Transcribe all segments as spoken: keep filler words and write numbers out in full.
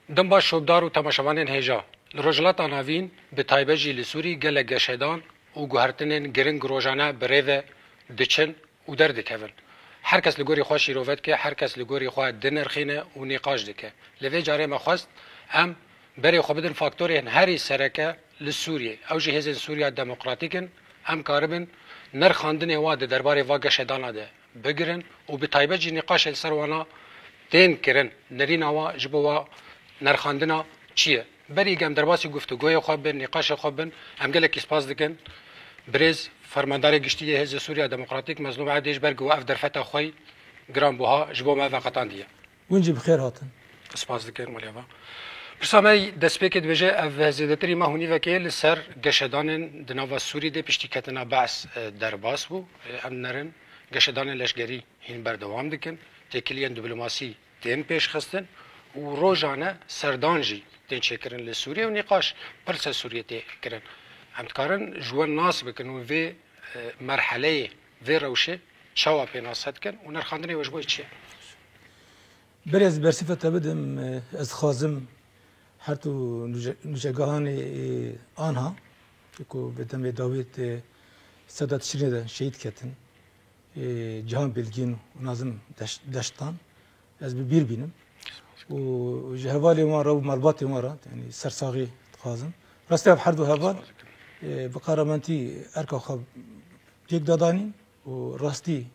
Dem baş şopdar û temaşevanên hêja. Li Rojhilata Navîn, bi taybet jî li Sûrî gelek geşedan û guhertinên giring rojane bi rê ve diçin û derdikevin. Her kes li gorî xwe şîrove dike, her kes li gorî xwe dinirxîne û nîqaş dike. Li vê carê me xwest em berê xwe bidin faktorên herî sereke li Sûriyê. Ew jî hêzên Sûriya Demokratîk in. Em karibin nirxandinê wa di derbarê va geşedana de bigirin û bi taybet jî nîqaşê li ser wana tên kirin, nerîna wa ji bo wa nerxandina çi ye? Berî ku em derbasî guftûgoyê xwe bin, nîqaşê xwe bin, em gelekî spas dikin birêz Fermandarê Giştî yê Hêzê Sûriya Demokratîk Mezlûm Erdê ji ber ku ev derfeta xwe yî giranbuha ji bo me veqetandiye. Hûn jî bi xêr hatin. Spas dikim, Malê Ava. Pirsa me yî destpêkê dibêje, ev zêdetirî me hûnîvekê li ser geşedanên di nava Sûrî de piştî ketina Be's, e, derbas bû. E, em nerin geşedanên leşgerî hîn berdewam dikin. Têkiliyên diplomasî tên pêşxistin û rojane serdan jî tên çêkirin li Sûriyê û nîqaş pir ser Sûriyê tê kirin. Em dikarin ji we nas bikin û vê, e, merheleyê, vê rewşê çawa pênase dikin û nirxandinê we ji bo çi ye? Berê ez bersiva te bidim, ez dixwazim her du nûçe-, nûçegahanê, e, anha, ku bi demê dawî de Sedat Şirînê de şehîd ketin, e, Cihan Bilgîn û Nazim Deş-, Deştan, ez bi bîr bînim. Û ji hevalên wan re û malbatên wan re, yanî sersaxî dixwazim. Rastî ev her du heval, e, bi qaramentî erka xwe pêk dadanîn û rastî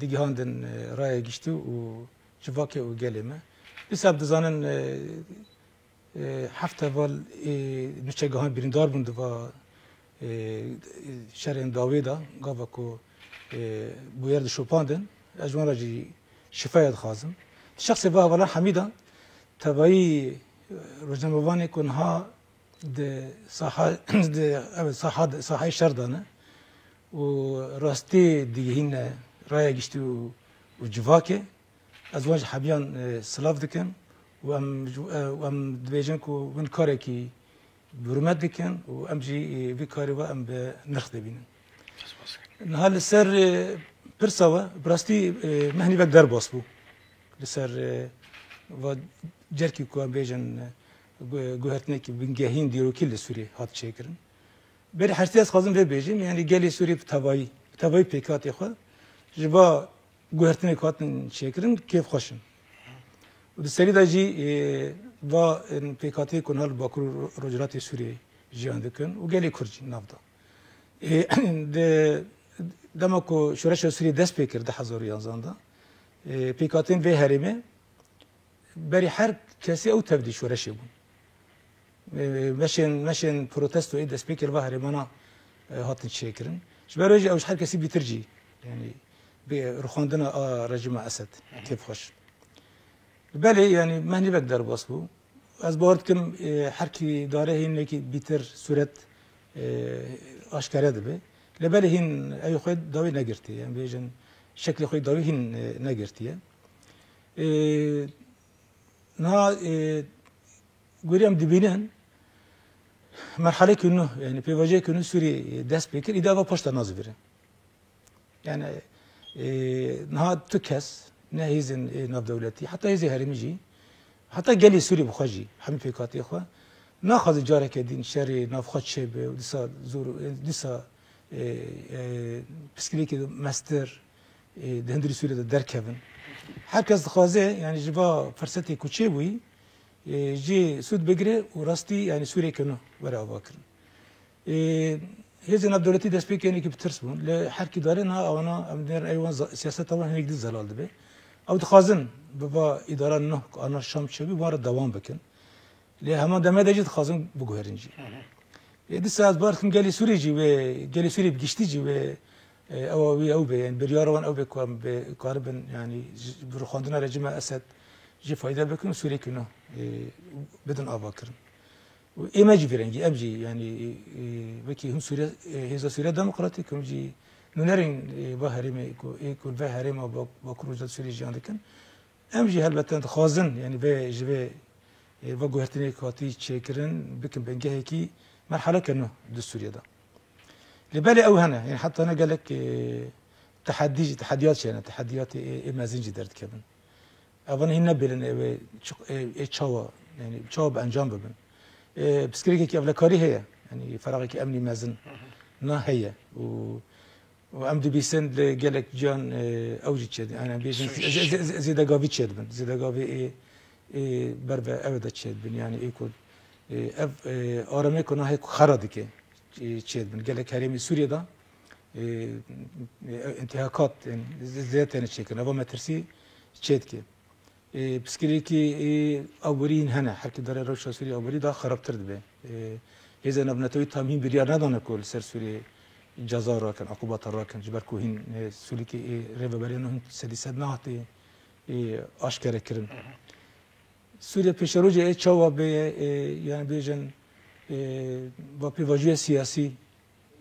digihandin, e, raya giştî û civakê û gelê me. Dîsa em dizanin, e, e, heft heval, e, nûçegahan birîndar bûn di va, e, şerên dawê de, gava ku, e, bûyer dişopandin, ez ji wan re jî şifaya dixwazim. Di şexsê va hevalan hemî de, tevayî, e, rojnamevanê ku niha di saha, di, evet, saha, sahayê şer de ne û rastî digihîne raya giştî û, û civakê. Ez wan ji hemiyan, e, silav dikim û em ji, e, û em dibêjin ku hûn karekî bi hurmet dikin û em jî, e, vî karê we em bi nirx dibînin. Niha li ser, e, pirsa we, bi rastî, e, me hinî vek derbas bû. Li ser, e, va cerkî ku em bêjin, e, gu-, guhertinekî bingehîn dîrokî li Sûriyê hat çêkirin. Berî her tiştî ez dixwazim vê bêjim, yanî gelê Sûrî bi tevayî, bi tevayî pêkhatê xwe ji va guhertinê ku hatin çêkirin kêfxweş in. Û di serî de jî, e, va, e, pêkhatiyê ku niha li Bakur û Rojhilatê Sûriyê jiyan dikin û gelê Kurd jî nav de. E, di dema ku şoreşa Sûriyê dest pê kir di hezar û yanzan de, e, pêkhatiyên vê herêmê berî her kesî ew tevdî şoreşê bûn. E, meşên, meşên protestoyê destpêkê li va herêmana, e, hatin çêkirin. Ji ber wê jî ew ji her kesî bîtir jî, yanî bi rixwandina a rejîma Esed kêfxweş. Belê, yanî me hinî vek derbas bû. Ez bawer dikim, e, her kî dare hîn nekî bîtir sûret, e, aşkere dibe. Lê belê hîn ew xwe dawî negirtiye. Em bêjin şeklê xwe dawî hîn, e, negirtiye. E, niha, e, gorî em dibînin, merhelekî nû, yanî pêvajoyekî nû Sûrî dest pê kir, îda va paşta nazivire. Yani, e, niha tu kes, ne hêzên, e, navdewletî, heta hêzê herêmî jî, heta gelê Sûrî bi xwe jî, hemî pêkhatiyê xwe, naxwaze careke din şerê navxwe çêbe û dîsa zor, e, dîsa, e, e, piskirêkê mestir, e, di hundirî Sûriyê de derkevin. Her kes dixwaze, yani ji va firsetê ku çêbûyî, e, jê sûd bigire û rastî, yani Sûriyeke nû were avakirin. Ê, hêzên navdewletî destpêkê hinekî bi tirs bûn. Li her kî darê niha ewana, em dinêrin ey wan za-, siyaseta wan hinek din zelal dibe. Ew dixwazin bi va îdara nuh ku ana Şam çêbû, wan re dewam bikin. Lê heman demê de jî dixwazin biguherin jî. Hı hı. Ê, dîsa ez bar dikim gelê Sûrî jî wê, gelê Sûrî bi giştî jî wê, e, ewa wî ew be, yani biryara wan ew be ku em bê, karibin, yani ji, bi rûxandina rejîma Esed jî fayde bikin û Sûriyekî nuh, e, bidin avakirin. Û ê me jî vî rengî, em jî, yanî, e, wekî him Sûriye, e, Hêza Sûriya Demokratîk, him jî nûnerên, e, va herêmê ku, ê ku ve herêma Bak-, Bakur Rojhilat Sûriyê jiyan dikin. Em jî helbete dixwazin, yanî vê, ji vê, e, va guhertinê ku hatî çêkirin, bikin bingehekî merheleke nû di Sûriye de. Lê belê ew hene, yanî heta ne gelek, e, tehedî jî, tehediyat jî hene, tehediyatê ê, ê mezin jî derdikevin. Evan hîn nebêlin ê wê çi-, ê, ê çawa Yani çawa bi encam bibin. E, pirsgirêkekî ewlekarî heye. Yani feraxekî emnî mezin na heye. Û, û em dibîsin li gelek ciyan, e, ew jî çêdibin. Yani em bêjin zê-, zê-, zê-, zêdegavî çêdibin. Zêdegavî ê, ê ber ve ew de çêdibin. Yani ê ku, e, ev, e, aramê ku nahê ku xera dike, e, çêdibin. Gelek herêmê Sûriyê de, e, e, întihakat, yani zê-, zêde têne çêkirin. Eva metirsî çêdike. Ê, pirsgirêkî, ê, aborî hîn hene. Her ki dere rewşa Sûriyê aborî daha xerabtir dibe. Ê, hêzên navnetewî tam hîn biryar nedane ku li ser Sûriyê ceza rakin, uqubata rakin. Ji ber ku hîn, ê, Sûriyê ê rêveberiya nû hîn sedî sed nehatiye, ê, aşkere kirin. Sûriye pêşerojê ê çawa bê, ê, yani bêjin, ê, va pêvajoya siyasî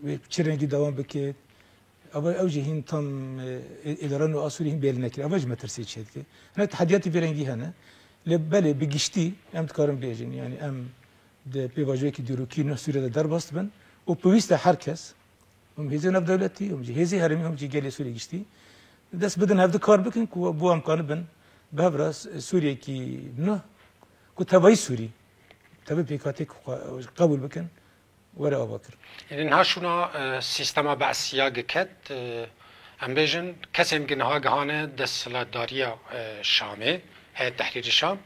wê çi rengî dewam bike. Ava ew jî hîn tam, e, ê-, êdaran û a Sûrî hîn bêl nekir. Ava jî metirsê çê dike. Hine tehdiyatî vê rengî hene. Lê belê bi giştî em dikarin bêjin. Yani em di pêvajoyekî dîrokî nû Sûriye de derbas dibin û pêwîst e her kes, hûn hêzê navdewletî, hûn jî hêzê herêmî, hûn jî gelê Sûrî giştî, dest bidin hev di kar bikin ku bo em kanibin bi hev re Sûriyekî nû ku tevayî Sûrî, tevî pêkhatê ku qe-, qebûl bikin, were ava kir. Ê niha şûna, e, sîstema Be'siya giket, e, em bêjin, kesên gi niha gihane desthilatdariya, e, Şamê, Heyet Tehrîrî Şam,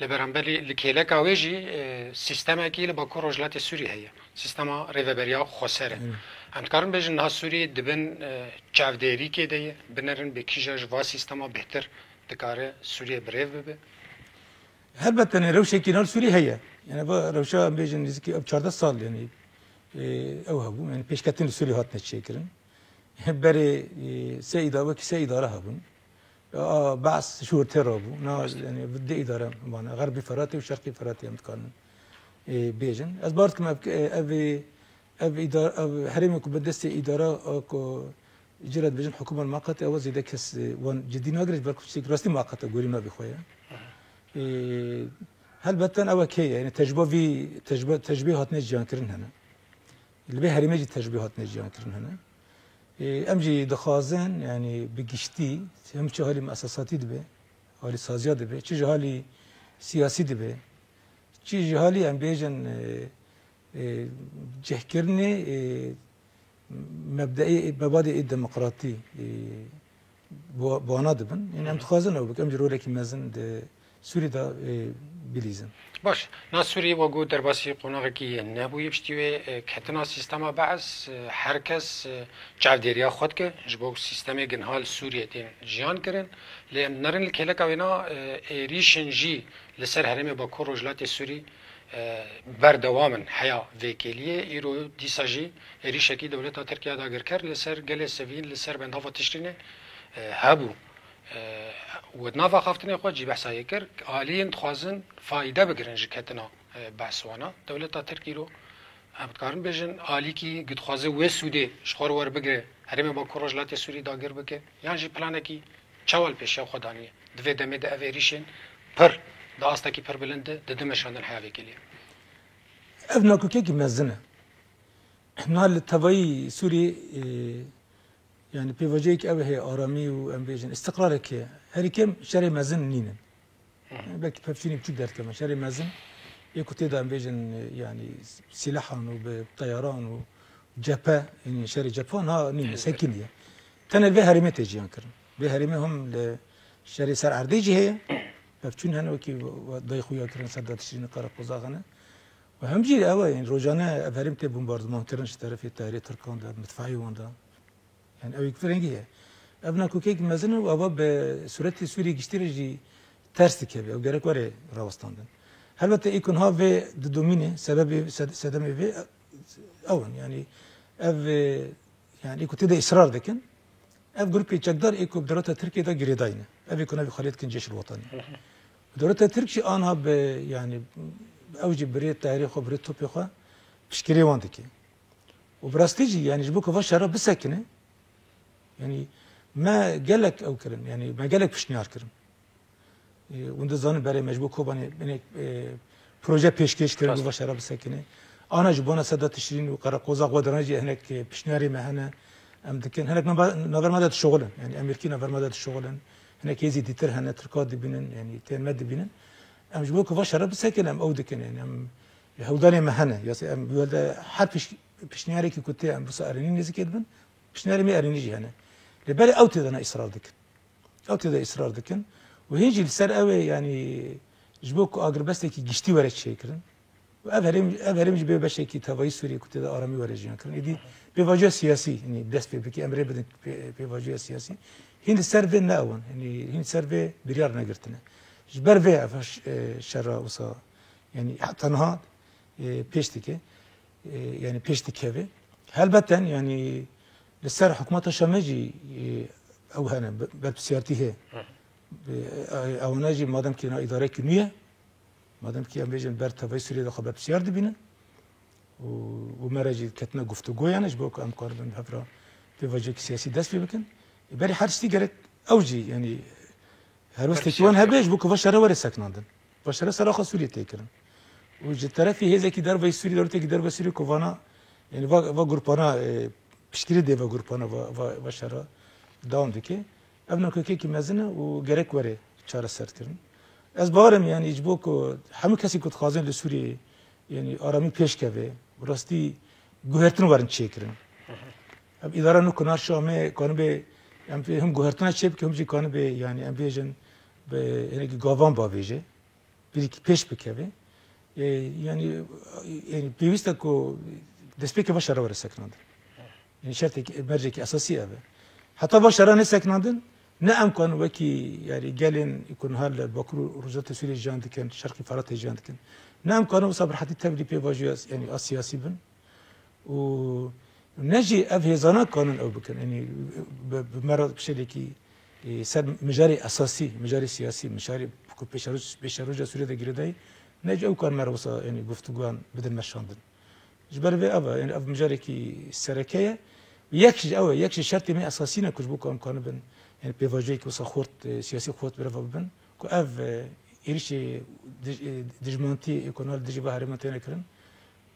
li beramberî li kêleka wê jî, e, sîstemekî li Bakur Rojhilatê Sûrî heye. Sîstema rêveberiya xweser e. Hı. Em dikarin bêjin niha Sûrî di bin, e, çavdêrîkê de ye, binerin bê kîja ji va sîstema bêhtir dikare Sûriyê bi rêv bibe? Helbet, tenê rewşekî nal Sûrî heye. Yani va rewşa em bêjin nêzîkî ev çardeh sal, yani, e, ew hebû. Yani pêşketin li Sûrî hatine çêkirin. Berê, e, se îda-, wekî se îdare hebûn. A, Be's şûr tê rabû. Na, yani, di îdare mane. Xerbî Feratê û Şerqî Feratê em dikarin, e, bêjin. Ez bar dikim ev, ev, ev îdar-, ev herêmê ku bi destê îdara, e, ku Cira dibêjin hikûmet muqate, ew zêde kes, e, wan cidî nagire, ji ber ku tiştekî rastî muqate gorî navê xwe ye. E, helbeten ew heye, yani tecrûba vî, tecrûba, tecrûbê hatine jiyankirin hene. Li vê herêmê jî tecrûbê hatine jiyankirin hene. E, em jî dixwazin, yani bi giştî, hem çi halî muesesatî dibe, halî saziya dibe, çi ji halî siyasî dibe, çi ji halî em bêjin, e, e, cihkirinê, e, mebdeê, mebadê ê demokratî, e, bi-, bi wana dibin. Yanî em dixwazin ew bikin, em jî rolekî mezin di Sûrî de, e, bilîzin. Baş, na Sûrî wek ku derbasî qonaxekî nebûyî piştî wê, e, ketina sîstema Be's, e, her kes, e, çavdêriya xwe dike, ji bo sîstemê ginha li Sûriyê tên jiyan kirin. Lê em nerin li kêleka wêna, e, êrîşên jî li ser herêmê Bakur Rojhilatê Sûrî e, berdewam in heya vê kêliyê. Îro dîsa jî êrîşekî dewleta Tirk ya dagirker li ser gelê Sivîl, li ser bendava Tişrînê, e, hebû. E, û di nav axaftinê xwe jî behsa yê kir, aliyên dixwazin fayde bigirin ji ketina, e, Be's wana. Dewleta Tirk îro, em dikarin bêjin, alîkî ku dixwaze wê sûdê ji xwe re werbigire, herêmê Bakur Rojhilatê Sûrî dagir bike, yan jî planekî çawa li pêşiya xwe daniye? Di vê demê de ev êrîşên pir, di astekî pir bilind de, didin meşandin heya vê kêliyê. Ev nakokekî mezin e. Niha li tevayî Sûriyê, e, yani pêvajoyekî ew heye, aramî û em bêjin îstiqrarek heye. Herî kêm şerê mezin nînin. Belkî pevçûnî biçûk derdikevin. Şerê mezin, ê ku tê de em bêjin, e, yani sîlehan û bi teyaran û cephe, yani şerê cephe niha nîne, sekiniye. Tenê li vê herêmê tê jiyan kirin. Vê herêmê him li şerê ser erdê jî heye. Pevçûn hene wekî we-, we dayê xuya kirin, Sedat Tişrînî, Qereqozax hene. Û him jî ew e, yani rojane ev herêm tê bombardiman kirin ji terefê teyarê Tirkan de, midfeî wan de. Yani ew yek firengî ye. Ev nakokek mezin e û ava bi sûretê Sûriyê giştî re jî ters dikeve. Ew gerek were rawestandin. Helbete ê ku niha vê didomîne, sebebê, sed-, sedemê vê, ew in. Yani ev, e, yani ê ku tê de israr dikin, ev grûpê çekdar ê ku bi dewleta Tirkiyê de girêdayî ne. Ev ê ku navê xwe lê dikin Cêşil Wetanî. Dewleta Tirk jî anha bi, yani ew jî bi rê teyarê xwe, bi rê topê xwe piştgiriyê wan dike. Û bi rastî jî, yani ji bo ku va şera bisekine, yani me gelek ew kirin, yani me gelek pişniyar kirin. E, hûn dizanin berê me ji bo Kobanê hinek, e, proje pêşkêş kirin, rast, ku va şera bisekine. Ana ji bona Sedat Tişrîn û Qereqozax, we diran jî hinek, e, pişniyarê me hene, em dikin. Hinek nava-, navber me de dişoxilin, yani Amerîkî navber me de dişoxilin. Hinek hêzî dîtir hene, Tirka dibînin, yani tên me dibînin. Em ji bo ku va şera bisekin, em ew dikin, yani em hewldanê me hene. Ya em welde her piş-, pişniyarêkî ku tê em wisa erênî nêzîkê dibin, pişniyarê me erênî jî hene. Lê belê ew tê de ne îsrar dikin. Ew tê de îsrar dikin. Û hîn jî li ser ew ê, yani ji bo ku agirbestekî giştî were çêkirin. Û ev herêm, ev herêm jî bê beşekî tevayî Sûriyê ku tê de aramî were jiyan kirin. Êdî pêvajoya siyasî, yani dest pê bike, em rê bidin pê-, pêvajoya siyasî. Hîn li ser vê ne ew in, yani hîn li ser vê biryar negirtine. Ji ber vê ev ş-, e, şera wisa, yani heta niha, e, pêş dike, e, yani pêş dikeve. Helbeten yani li ser hikûmeta Şamê jî, e, ew hene, be-, berpirsiyartî heye. Hı. E, e, ewana jî madem ki na îdarekî nû ye, madem ki em bêjin ber tevayî Sûriyê de xwe berpirsiyar dibînin û, û me re jî ketine guftûgoyan ji bo ku em karibin bi hev re pêvaciyekî siyasî dest pê bikin. E, berî her tiştî gerek ew jî, yani helwestekî wan hebe ji bo ku va şera were sekinandin. Va şera sera xwe Sûriyê tê kirin. Û ji terefî hêzekî derveyî Sûrî, dewletekî derveyî Sûrî ku vana, yani va, va grupana, e, piştgirî dê va grupana va, va, va şera dewam dike. Ev nakokekî mezin e û gerek were çareserkirin. Ez bawer im, yani ji bo ku hemû kesî ku dixwazin li Sûriyeyê, yani aramî pêş keve, bi rastî guhertin werin çêkirin. Ev îdara nû ku na Şamê kanibe, em him guhertina çê bike, him jî kanibe, yani em bêjin bi hinekî gavan bavêje. Birîkî pêş bikeve. E, yani, yani pêwîst e ku destpêkê va şera were sekinandin. Yani şertekî, mercekî esasî ev e. Heta va şera nesekinandin, ne em kan wekî, yani gelên ku niha li Bakur û Rojhilatê Sûriyê jiyan dikin, Şerqî Feratê jiyan dikin. Ne em kan wisa bi rehetî tevlî pêvajoya, yani a siyasî bin. Û ne jî ev hêzana kanin ew bikin. Yanî bi, bi me re bi şeklekî, e, ser mijarê esasî, mijarê siyasî, mijarê ku pêşeroj-, pêşeroja Sûriyê de girêdayî, ne jî ew karin me re wisa, yanî guftûgoyan bidin meşandin. Ji ber vê ev e, yanî ev mijarekî sereke ye. Yek ji ew e, yek ji şertê me esasî ne ku ji bo ku em kanibin, yanî pêvajoyekî wisa xurt, e, siyasî xurt bi reva bibin, ku ev, e, êrişê dij-, e, dijmantî, e, ku niha li dijî va herêman têne kirin,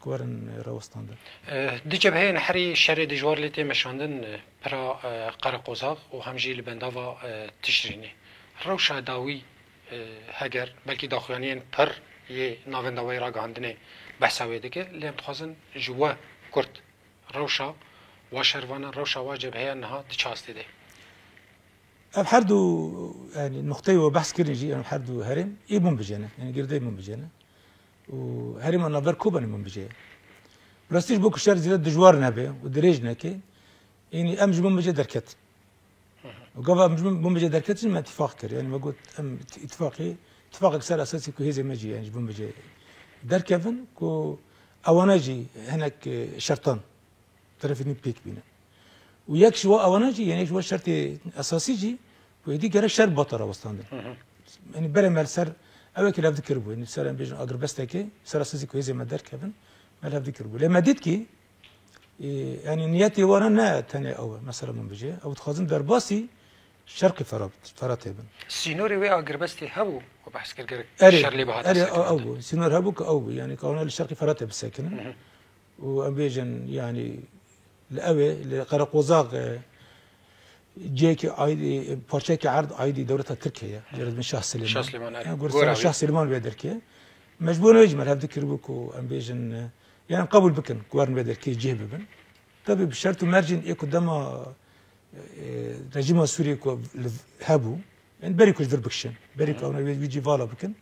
ku werin, e, rawestandin. E, di cebheyên herî şerê dijwar lê tê meşandin, e, pira, e, Qereqozax û hem jî li bendava, e, Tişrînê. Rewşa dawî, e, heger, belkî daxuyaniyên pir yê navenda we yê ragihandinê behsa wê dike, lê em dixwazin ji we kurt rewşa wa şervanan, rewşa wa cebheyan niha di çi astê de? Ev her du, yanî, nuqteyê we behs kirin jî, em her du herêm ê Minbicê ne, yanî girêdayî Minbicê ne. Û herêma navber Kobanê Minbicê ye. Bi rastî ji bo ku şer zêde dijwar nebe û dirêj neke, yanî em ji Minbicê derketin. Û gava em ji Minbicê derketin, me îtifaq kir. Yanî me got, em îtifaqê, îtifaqek ser esasê ku hêzê me jî, yanî ji Minbicê derkevin, ku ewana jî hinek, e, şertan terefê nû pêk bînin. Û yek ji wa ewana jî, yanî yek ji wa şertê esasî jî, ku êdî gerek şer bata rawestandin. Hı hı. Yanî berê me li ser, ew ê ki li hev dikiribû, yanî ser em bêjin agirbestekê, ser esasî ku hêzê me derkevin, me li hev dikiribû. Lê me dît ki, e, yanî niyetê wana ne tenê ew e, mesela Minbicê, ew dixwazin derbasî Şerqî Ferat-, Feratê bin. Sînorê wê agirbestê hebû, we behs kir gerek Erê, şer lê bihata erê, sekinandin. Ew bû. Sînor hebû ku ew bû. Yanî kanûna li Şerqî Feratê bisekinin. Hı hı. Û em bêjin, yanî li ew ê, li Qereqozax, e, cihekî aîdî, parçeyekî erd aîdî dewleta Tirkiyê ye. Hı hı. Cihê dibin Şah Silêman. Şah Silêman, erê. Yanî gora Gora wî. Şah Silêman wê derkê. Mecbûr ne jî me li hev dikiribû ku em bêjin, e, yanî em qebûl bikin ku werin wê derkê cih bibin. Tabii bi şert û mercên ê ku dema, e, rejîma Sûriyê ku li hebû, yanî berî ku ji vir bikişin, berî ku Hı. ew wê wî cî vala bikin,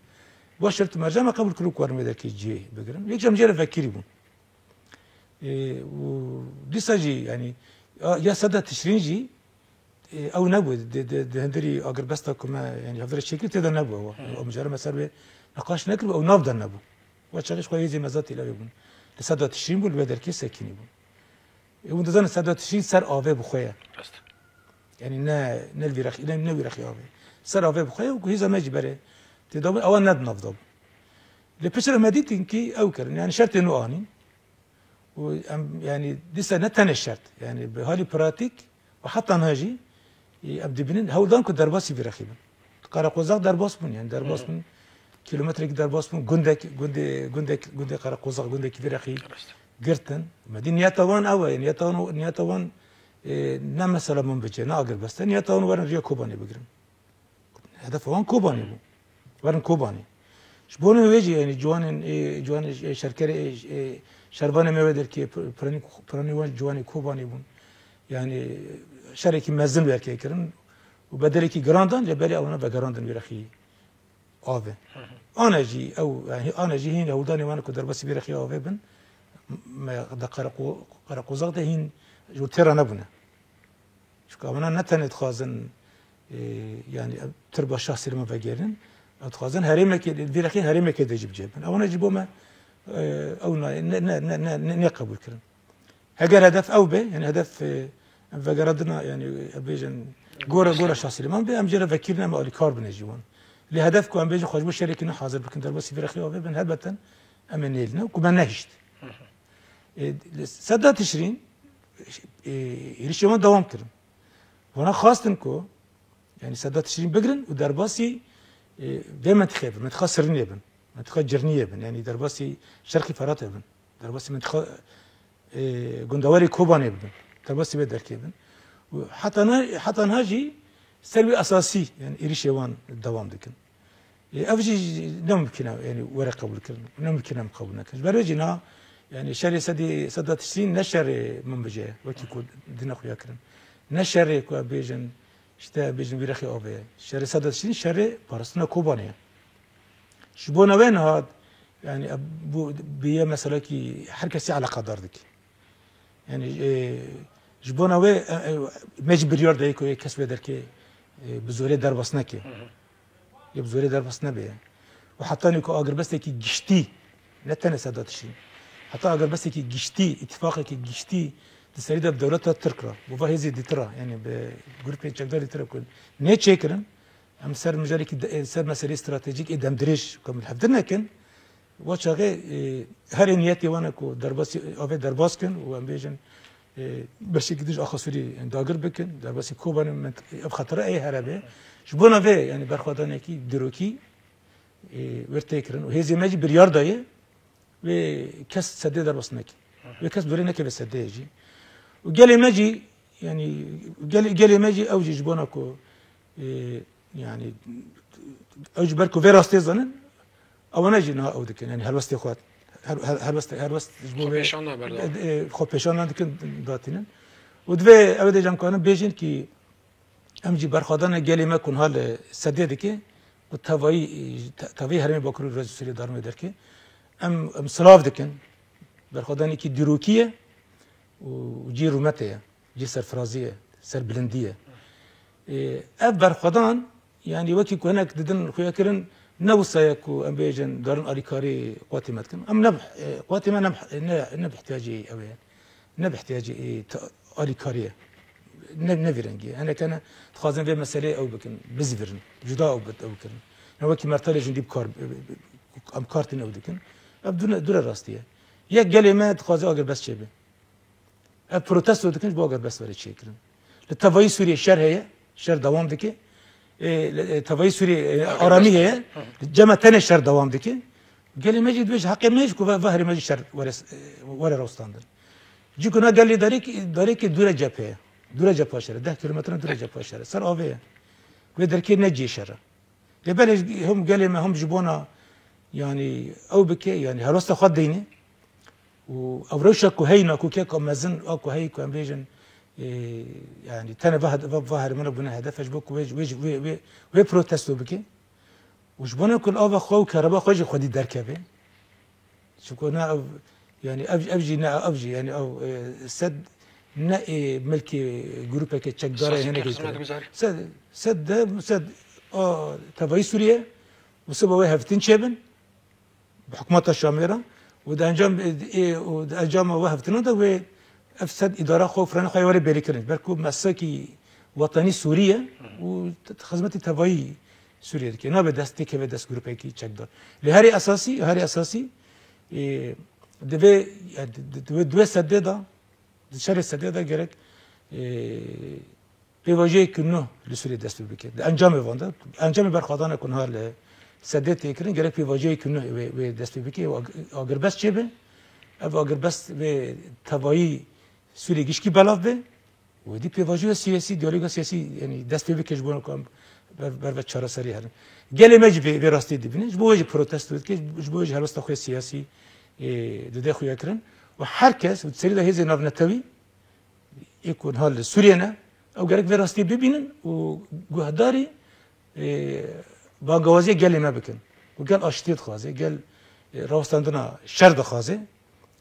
bi şert û mercan me qebûl kir ku werin wê derkê cihê bigirin. Yek jî em jê re vekirî bûn. E, û dîsa jî, yanî, ya, ya Seda Tişrîn jî, e, ew nebû, di, di, di hundirî agirbesta ku me, yanî, hevdire çêkir tê de nebû ew. Hı. Ew mijara me ser wê niqaş nekir, ew nav de nebû. Wa çaxê ji xwe hêzê me zatî lewê bûn. Li Seda Tişrîn bû, li wê derkê sekinî bûn. E, hûn dizanin Seda Tişrîn ser avê bi xwe ye. Rast. Yanî ne, ne li vî rexî, ne, ne wî rexî avê. Ser avê bi xwe ye û ku hêza me jî berê tê de bûn, ewan ne di nav de bûn. Lê piştre me dîtin kî ew kirin. Yanî şertê nû anîn. Û em, yanî dîsa ne tenê şert. Yanî bi halî pratîk û heta niha jî, e, em dibînin hewldan ku derbasî vî rexî bin. Qereqozax derbas bûn, yanî derbas Hı. bûn. Kilometrekî derbas bûn. Gundek, gundê, gundek, gundê Qereqozax, gundekî vî rexî Rast. girtin. Me dî niyeta wan ew e. Niyeta wan, niyeta wan, e, ne mesela Minbicê, ne agirbest e. Niyeta wan werin riya Kobanê bigirin. Hedefa wan Kobanê bû. Werin Kobanê. Ji bo wê jî, yanî ciwanên, ê, ciwanê, ê, şerkerê, ê, ê, şervanê me wê derkê, pir-, piranî, piranî wan ciwanê Kobanê bûn. Yanî şerekî mezin derkê kirin û bedelekî giran dan, lê belê ewana vegerandin wî rexî avê. Ana jî ew, yanî ana jî hîn hewldanê wan ku derbasî vî rexî avê bin, me de Qereqo-, Qereqozaq de hîn ji wir têra nebûne. Çunka wana ne tenê dixwazin, e, yanî ev tirba Şah Silêman vegerînin, ew dixwazin herêmekê, vî rexî herêmekê de jî bi cih bin. Ewana jî bo me, e, ew na-, ne, ne, ne, ne, ne, nê qebûl kirin. Heger hedef ew be, yanî hedef, e, em vegerandina, yanî, e, bêjin, gora, gora Şah Silêman be, em jê re vekirîn, em alîkar bin jî wan. Lê hedef ku em bêjin xwe ji bo şerekî nû hazir bikin, derbasî vî rexî avê bin, helbeten em ê nêlîne, ku me nehişt. E, li seda Tişrîn, e, êrişê wan dewam kirin. Wana xwestin ku, yanî seda Tişrîn bigirin û derbasî, e, vê mentiqê bin, mentiqa Sirrînê bin, mentiqa Cirniyê bin, yanî derbasî Şerqî Feratê bin, derbasî mentiqa, e, gundewarê Kobanê bibin, derbasî vê derkê bin. Û heta na-, heta niha jî ser wî esasî, yanî êrişê wan dewam dikin. Ê, ev jî ne mimkun e, yanî were qebûl kirin. Ne mimkun e em qebûl nekin. Ji ber wê jî niha, yanî şerê sedî, seda Tişrîn ne şerê min bije, wekî ku dine xuya kirin. Ne şerê ku em bêjin, işte bêjin vî rexê avê ye. Şerê seda Tişrîn şerê parastina Kobanê ye. Ji bona wê niha, yanî, ev, bu, bi ye meselekî her kesî eleqedar dike. Yanî, e, ji bona wê, e, e, me jî biryar daye ku yê kes wê derkê, e, bi zorê derbas neke. Hı hı. Yê bi zorê derbas nebe. Û hetanî ku agirbestekî giştî, ne tenê seda Tişrîn, heta agirbestekî giştî, îtîfaqekî giştî di serî de bi dewleta Tirk re, bi va hêzê dîtir re, yanî bi grûpên çekdarî Tirk re ku nê çêkirin, em ser mijarekî de, ser meseleyê stratejîk ê demdirêj ku em li hevdin nekin, wa çaxê, e, herê niyetê wan e ku derbasî, avê derbas kin û em bêjin, e, beşekî din ji axa Sûrî dagir bikin, derbasî Kobanê ment-, ev xetire ê here be. Ji bona vê, yanî berxwedanekî dîrokî, e, wir tê kirin û hêzê me jî biryar daye, wê kes sedê derbas neke. Wê kes dorê nekeve sedeyê jî. Û gelê me jî, yanî gelê, gelê me jî ew jî ji bona ku, e, yanî ew ji ber ku vê rastê zanin, ewana jî niha ew dikin. Yanî helwestê xwe, her, her, helwest, helwest ji bo vê, Xwepêşan da berdewam. E, e, xwepêşan dikin, datînin. Û divê ew dê jî em karin bêjin kî Em jî berxwedana gelê me ku niha li sedê dike, ku tevayî, te-, tevayî herêmê Bakur û Rojhilatê Sûriyê darmê derke. Em, em silav dikin. Berxwedanekî dîrokî ye û cî rûmetê ye, cî serfirazî ye, serbilindî ye. Ê, ev berxwedan, yanî wekî ku hinek didin xuya kirin, ne wisa ye ku em bêjin darin alîkarî qwatê me dikin. Em ne, e, qwatê me ne, ne, ne bi ihtiyacê ew ye. Ne bi ihtiyacê ê te-, alîkariyê. Ne, ne vî rengî ye. Hinek hene dixwazin vê meseleyê ew bikin, bizîvirin, cuda ew bit, ew kirin. Ne wekî mertalê jindî bi kar, em kar tînin ew dikin. Ev dune, dure rastî ye. Yek gelê me dixwaze agirbest çêbe. Ev protesto dikin ji bo agirbest were çêkirin. Li tevayî Sûriyê şer heye, şer dewam dike. Ê, li, ê, tevayî Sûriyê, ê, aramî heye. Li cem me tenê şer dewam dike. Gelê me jî divê ji heqê me jî ku ve, ve herê me jî şer were, were rewstandin. Cî ku na gelê darêk, darêkê dûre cephê ye. Dûre cepha şer e. Deh kilometre dûre cepha şer e. Ser avê ye. Wê derkê ne cihê şer e. Lê belê ji, him gelê me him ji bona, yanî ew bike, yanî helwesta xwe deyne. Û ev rewşa ku heyna, ku keka mezin a ku heyî ku em bêjin, e, yanî tenê va, va, va herêmana bûne hedef e ji bo ku wê, wê, wê, wê, wê protesto bike. Û ji bona ku li ava xwe û kereba xwe jî xwedî derkeve. Çunku ne ev, yanî ev, ev jî ne ev jî, yanî ew, e, sed ne ê milkê grûpeke çekdar e, sazî hinekî kir, xizmet guzarî. Sed, sed de, sed a tevayî Sûriye û siba wê hevtin çêbin. Bi hikûmeta Şamê re û di encam, ê, û di encama we hevtina de wê ev sed îdara xwe û firana xwe yê were bêrîkirin. Ber ku meslekî wetenî Sûrî ye û t-, xizmetî tevayî Sûriyê dike. Nabe dest têkeve dest grûpekî çekdar. Lê herî esasî, herî esasî, ê, divê, ya, di, di, di, di wê sedê de, di şerê sedê de gerek, ê, Pêvajoyeke nû li Sûriyê dest pê bike. Di encamê van de, encamê berxwedana ku niha li sedê tê kirin, gerek pêvajoyeke nû wê, wê dest pê bike, wê ag-, agirbest çêbe. Ev agirbest wê tevayî Sûriyê gişkî belav be. Wê dî pêvajoya siyasî, diyaloga siyasî, yanî dest pê bike ji bo ku em, ber, ber ve çareserî herin. Gelê me jî vê, vê rastiyê dibînin. Ji bo wê jî protesto dike, ji bo wê jî helwesta xwe siyasî, e, dide xuyakirin. Û her kes, û serî de hêzên navnetewî, ê ku niha li Sûriyê ne, ew gerek vê rastiyê bibînin û guhdarî, e, bangewaziya gelê me bikin. Û gel aştiyê dixwaze, gel, e, rawestandina şer dixwaze,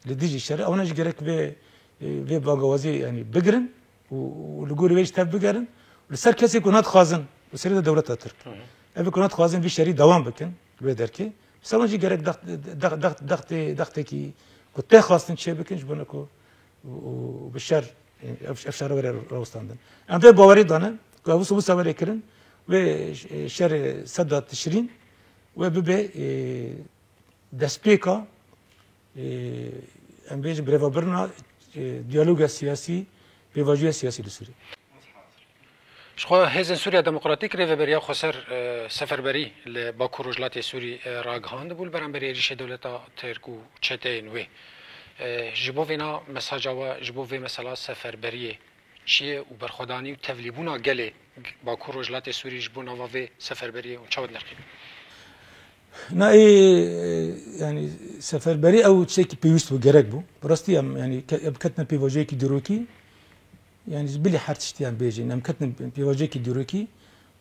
li dijî şerê, ewana jî gerek vê, e, vê bangewaziyê, yanî bigirin û, û li gorî wê jî tev bigerin. Li ser kesê ku nadixwazin, li serê de dewleta Tirk. Hı hı. Ev ku nadixwazin vî şerî dewam bikin, li wê derkê. Sewan jî gerek dext-, dext-, dext-, dextê, dextekî ku tê xwestin çê bikin, ji bona ku û, û bi şer, e, ev, ev şere were rawestandin. Em vê bawerî dane ku ev wisa were kirin, wê, e, şerê seda Tişrîn wê bibe, e, destpêka, e, em bêjin birêvebirina, e, diyaloga siyasî, pêvajoya siyasî li Sûriyê. Ji xwe Hêzên Sûriya Demokratîk rêveberiya xweser, e, seferberî li Bakur Rojhilatê Sûrî, e, ragihand bû li beramberî êrîşê dewleta Tirk û çeteyên wê. E, ji bo vêna mesaja we, ji bo vê mesela seferberiyê çi ye û berxwedanî û tevlîbûna gelê Bakur Rojhilatê Sûrî ji bo nava vê seferberiyê hûn çawa dinirxînin? Na ê, e, yanî seferberî ew tiştekî pêwîst bû, gerek bû. Bi rastî em, yanî ke-, em ketine pêvajoyekî dîrokî, yanî ji bilî her tiştî em bêjin, em ketine pêvajoyekî dîrokî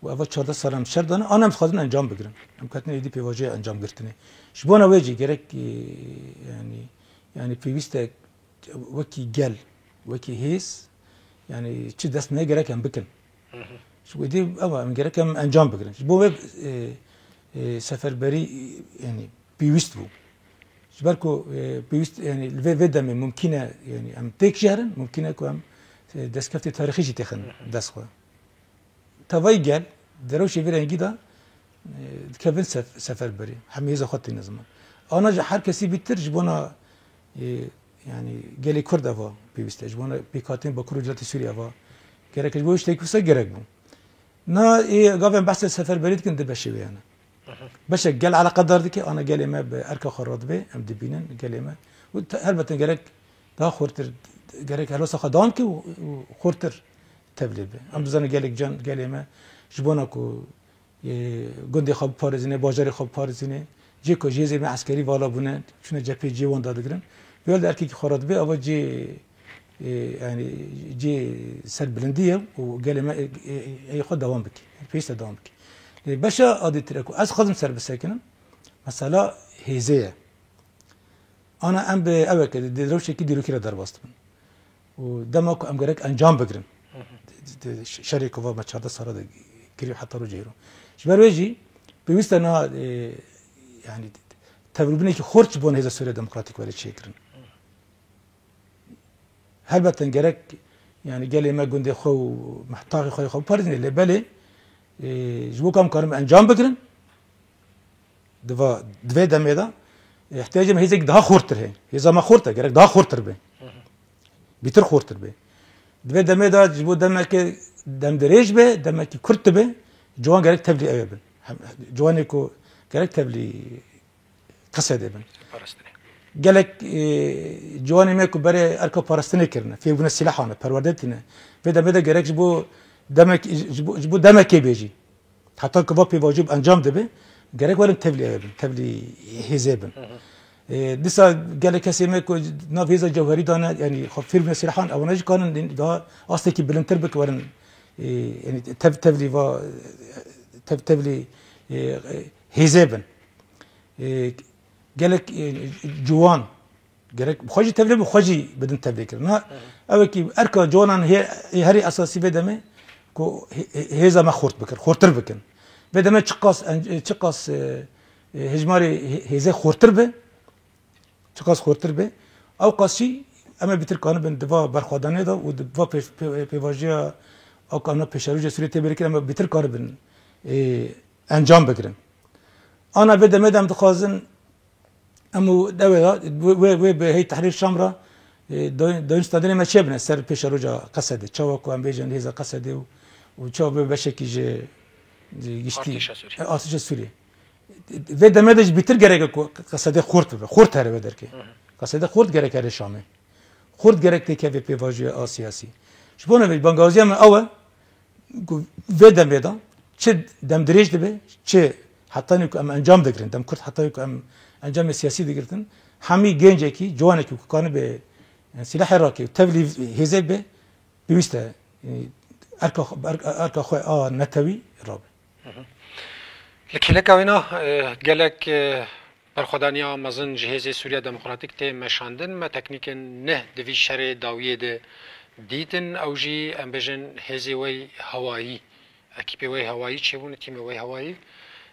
û eva çardeh sal em şer dane, an em dixwazin encam bigirin. Em ketine êdî pêvajoya encam girtinê. Ji bona wê jî gerek, e, yanî, yanî pêwîst e wekî gel, wekî hêz, yanî çi dest me gerek em bikin. Hı hı. Ji wê dî ew em gerek em encam bigirin. Ji bo wê, e, e, seferberî, e, yanî pêwîst bû. Ji ber ku, e, pêwîst, yanî li vê, vê demê mumkîn e, yanî em têk jî herin, mumkîn e ku em, e, destkeftê tarîxî jî têxin Hı hı. dest xwe. Tevayî gel, di rewşê vê rengî de, e, dikevin sef-, seferberî. Hemî hêza xwe têne ziman. Ana ji her kesî bîtir ji bona, e, yanî gelê Kurd eva pêwîst e. Ji bona pêkhatên Bakur û Rojhilatê Sûriyê eva gerek e. Ji bo tiştekî wisa gerek bû. Na ê gavên behsê seferberî dikin di beşê wê hene. Beşek gel eleqedar dike, ana gelê me bi erka xwe re dibe, em dibînin gelê me. Û te-, helbet gerek daha xurtir, gerek helwesta xwe dewam ke û, û xurtir tevlî be. Em dizanin gelek can gelê me ji bona ku, e, gundê xwe biparêzîne, bajarê xwe biparêzîne, cê ku ji hêzê me eskerî vala bûne, çûne cephê cê wan dadigirin. Vêl de erkekî xwe re dibe, ava cê, e, yanî cê serbilindî ye û gelê me, e, e, e, ê xwe dewam bike. Pêwîst e dewam bike. Lê beşa adîtir e ku ez xwazim ser bisekinim, mesela hêzê ye. Ana em bi ew eke di rewşekî dîrokî re derbas dibin. Û dema ku em gerek encam bigirin. Hı hı. Di, di, di şerê ku va me çardeh sala de kirî heta roja îro. Ji ber wê jî pêwîst e niha, e, yanî tevlîbûnekî xurt ji bo hêza Sûriya Demokratîk were çêkirin. Helbet gerek, yanî gelê me gundê xwe û mehtaxê xwe yê xwe biparêzîne, lê belê, e, ji bo ku em karin encam bigirin, di va, di vê demê de, e, ihtiyacê me hêzekî daha xurtir heye. Hêza me xurt e, gerek daha xurtir be. Bîtir xurtir be. Di vê demê de ji bo demeke demdirêj be, demekî kurt dibe, ciwan gerek tevlî ew ê bin. Hem, ciwanê ku gerek tevlî Qesedê bin. Parastinê. Gelek, e, ciwanê me ku berê erka parastinê kirine, fêrbûne sîlahan e, perwerde tîne. Vê demê de gerek ji bo demek, ji bo, ji bo demekê bêjî. Heta ku va pêvajoyê bi encam dibe, gerek werin tevlî ew bin, tevlî hêzê bin. Hı hı. E, dîsa gelek kesê me ku nav hêza cewherî dane, yanî xwe fêrbûne sîlahan, ewana jî kanin daha astekî bilindtir bike werin, e, yanî tev-, tevlî va, tev-, tevlî, e, hêzê bin. E, gelek, e, ciwan, gerek bi xwe jî tevlî bin, xwe jî bidin tevlî kirin. Ha, ew e ki erka ciwanan hê-, hê herî esasî vê demê ku hê-, hê-, hêza me xurt bikin, xurtir bikin. Vê demê çiqas en-, çiqas, e, e, hejmarê hê-, hêzê xurtir be, çiqas xurtir be, ew qas jî em ê bîtir kanibin di va berxwedanê de û di va pê-, pê-, pêvajoya ew ku em ne pêşerojê Sûriyê tê bêrî kirin, em ê bîtir kanibin, e, encam bigirin. Ana vê demê de em dixwazin em û dewê de, wê, wê, wê bi hey Tehrîr Şam re, e, da-, dayûn standinê me çêbine ser pêşeroja Qesedê. Çawa ku em bêjin hêza Qesedê û, û çawa bê beşekî ji, ji giştî Artêşa Sûriyê. E, artêşa Sûriyê. Vê demê de jî bîtir gerek e ku Qesedê xurt bibe. Xurt here vê derkê. Hı hı. Qesedê xurt gerek here Şamê. Xurt gerek têkeve pêvajoya a siyasî. Ji bo ne vê bangawaziya me ew e ku vê demê de Çi demdirêj dibe, çi hetanî ku em encam digirin, dem kurt hetanî ku em encamê siyasî digirtin, hemî gencekî, ciwanekî ku kanibe, yani, sîlehê rake û tevlî hêzê be, pêwîst e, e, erka xwe, erka, erka xwe a netewî rabe. Li kêleka wêna, e, gelek, e, berxwedaniya mezin ji Hêzê Sûriya Demokratîk tê meşandin. Me teknîkên neh di vî şerê dawiyê de dîtin. Ew jî, em bêjin, hêzê wey hewayî, ekîpê wey hewayî çêbûne, tîmê wey hewayî.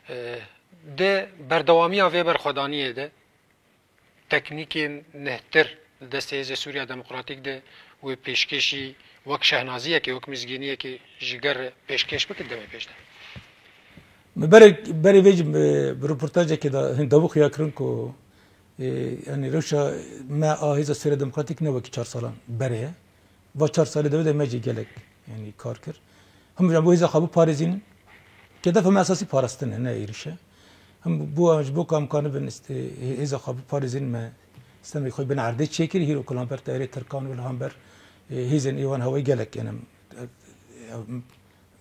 E, di berdewamiya vê berxwedaniyê de, teknîkên nehtir di destê Hêzê Sûriya Demokratîk de wê pêşkêşî wek şehnaziyekê, wek mizgîniyekê ji gel re pêşkêş bikin demê pêş de? Me berê, berê vê jî, e, bi rûportajekê de hin dawî xuya kirin ku, e, yani rewşa me a Hêza Sûriya Demokratîk ne wekî çar salan berê ye. Va çar salê de me jî gelek, yani, kar kir. Him ji bo hêza xwe biparêzînin, kedefa me esasî parastin e, ne êrîş e. Him bo, ji bo ku em kanibin, işte, hê-, hêza xwe biparêzînin, me stemê xwe bin erdê çêkir, hîro ku li hember teyrê Tirkan û li hember, e, hêzên êwan hewayî gelek, yani, em, em,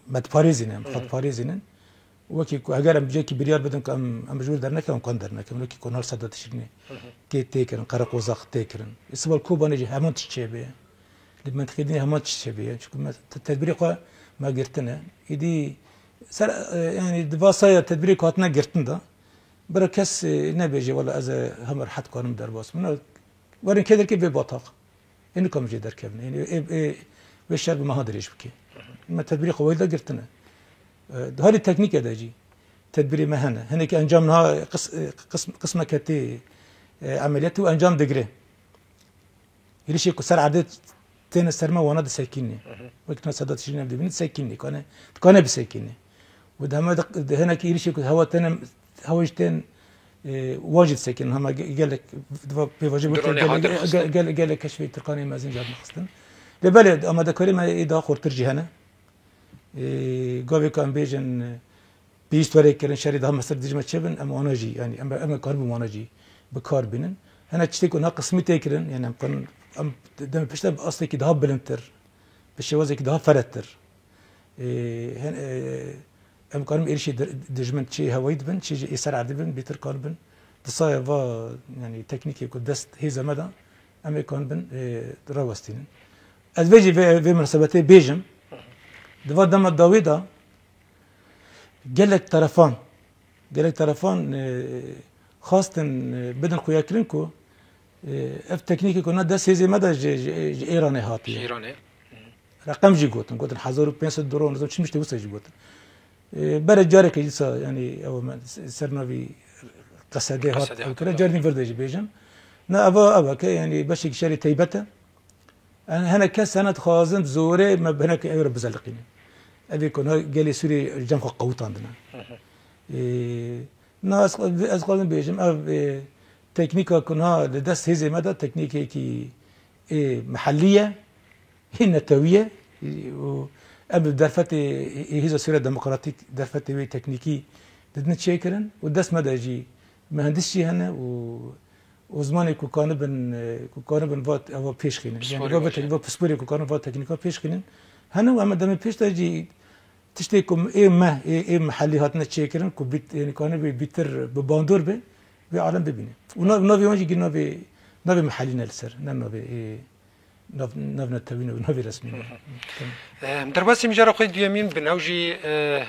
me diparêzînin, em xwe diparêzînin. Wekî ku heger em cihekî biryar bidin ku em, em ji wir dernekevin, em kan dernekevin. Wekî ku niha li Sedat Şirînê tê, tê kirin, Qereqozax tê kirin. Îsibal Kobanê jî heman tişt çêbê. Li mentiqê din heman tişt çêbê. Çunku me te-, tedbîrê xwe me girtine. Îdî ser, e, yani di va saya tedbîrê ku hatine girtin de, bira kes, e, nebêje, wela ez, e, hema rehet karim derbas bim. Werin kê derkê vê batax. Ê nikom jê derkevin. Ê, ê, ê, vê şer bi meha dirêj bike. Me tedbîrê xwe wayî de girtine. E, di halê teknîke de jî tedbîrê me hene. Hinekî encam niha qis-, e, qism-, qismeke tê, e, emeliyatê û encam digire. Êrişê ku ser erdê têne ser me, wana disekînê. Wek niha Sedat Şirîn ev dibîne, disekînê. Dikane, dikane bisekînê. Û di heme de, di hinekî êrişê ku hewa têne, hewa jî tên, e, wan jî disekînin. Hema ge-, gelek, di va pêvajoyê Dronê gelek, hatin xistin. Gel-, gel-, gelek keşfê Tirkanê mezin jî hatin xistin. Lê belê, amadekarî me ê daha xurtir jî hene. E, gavê ku em bêjin, e, pêwîst were kirin, şerê daha mestir dijî me çêbin, em wana jî, yani, em, em karibin wana jî bi kar bînin. Hene tiştê ku niha qismî tê kirin, yani, em kan, em demê pişt de bi astekî daha bilindtir, bi şêwazekî daha ferettir. Ê, hen-, ê, em karin êrişî di-, dijmin çi hewayî dibin, çi jî ê ser erdî bin, bêtir karibin. Di saya va, yani, teknîkê ku dest hêza me de, em ê kanibin, ê, rawestînin. Ez vê jî vê, vê minasebetê bêjim, di va dema dawî de gelek terefan, gelek terefan, e, xwestin, e, bidin xuyakirin ku, e, ev teknîkê ku na dest hêzê me de ji, ji, ji Êranê hatiye. Ji Îranê. Reqem jî gotin, gotin hezar û pênc sed dron, nizam çi miştê wisa jî gotin. E, bere careke dîsa, yani, ew me s-, ser navî Qesedê hat, Qesedê hat, ew kire, evet. Carî din vir de jî bêjim. Na, eva, eva ke, yani, beşekî şerê teybet e. Yani, hene kes hene dixwazin zorê me bi hinekî ew re bizeliqînin. Ev ê ku niha gelê Sûriyê cem xwe qewitandine. Hı hı. Ê, na ez, ez xwazim bêjim, ev, ê, teknîka ku niha li dest hêzê me de teknîkekî, ê, mihellî ye, ê netewî ye. Û em bi derfetê, ê, Hêza Sûriya Demokratîk derfetê wê teknîkî didin çêkirin û dest me de jî muhendis jî hene û û zimanê ku kanibin, e, ku kanibin va, eva pêş xînin. Yani, va, va, pisporê, va pisporê ku kanibin va teknîka pêş xînin. Hene û em demê pêş de jî tiştê ku ê me, ê, ê mihellî hatine çêkirin ku bît-, yani, kanibê bîtir bi bandor be, vê alem bibîne. Û nav-, navê wan jî gî navê, navê mihellî ne li ser, ne navê ê nav, nav netewî ne, navê resmî ne. Hı hı. Tamam. Em, derbasî mijara xwe duyemîn bin ew jî, e,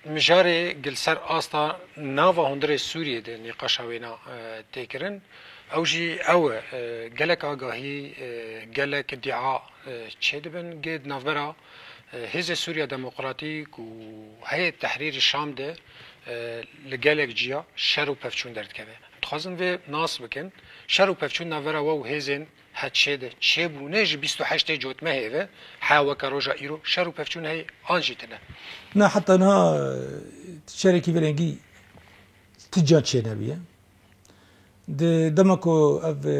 Mijarê gi li ser asta nava hundirê Sûriyê de nîqaşa wêna, e, tê kirin. Ew jî ew e, e, gelek agahî, e, gelek îdia, e, çêdibin. Gê di navbera, e, Hêzê Sûriya Demokratîk û Heyet Tehrîrî Şam de, e, li gelek ciya şer û pevçûn derdikeve. Dixwazin vê nas bikin. Şer û pevçûn navbera we û hêzên Heçê de çêbûne ji bîst û heştê Cotmehê ve heya weke roja îro şer û pevçûn heye an jî tune? Na, heta niha, e, şerekî vê rengî ti can çênebûye. Di dema ku ev, e,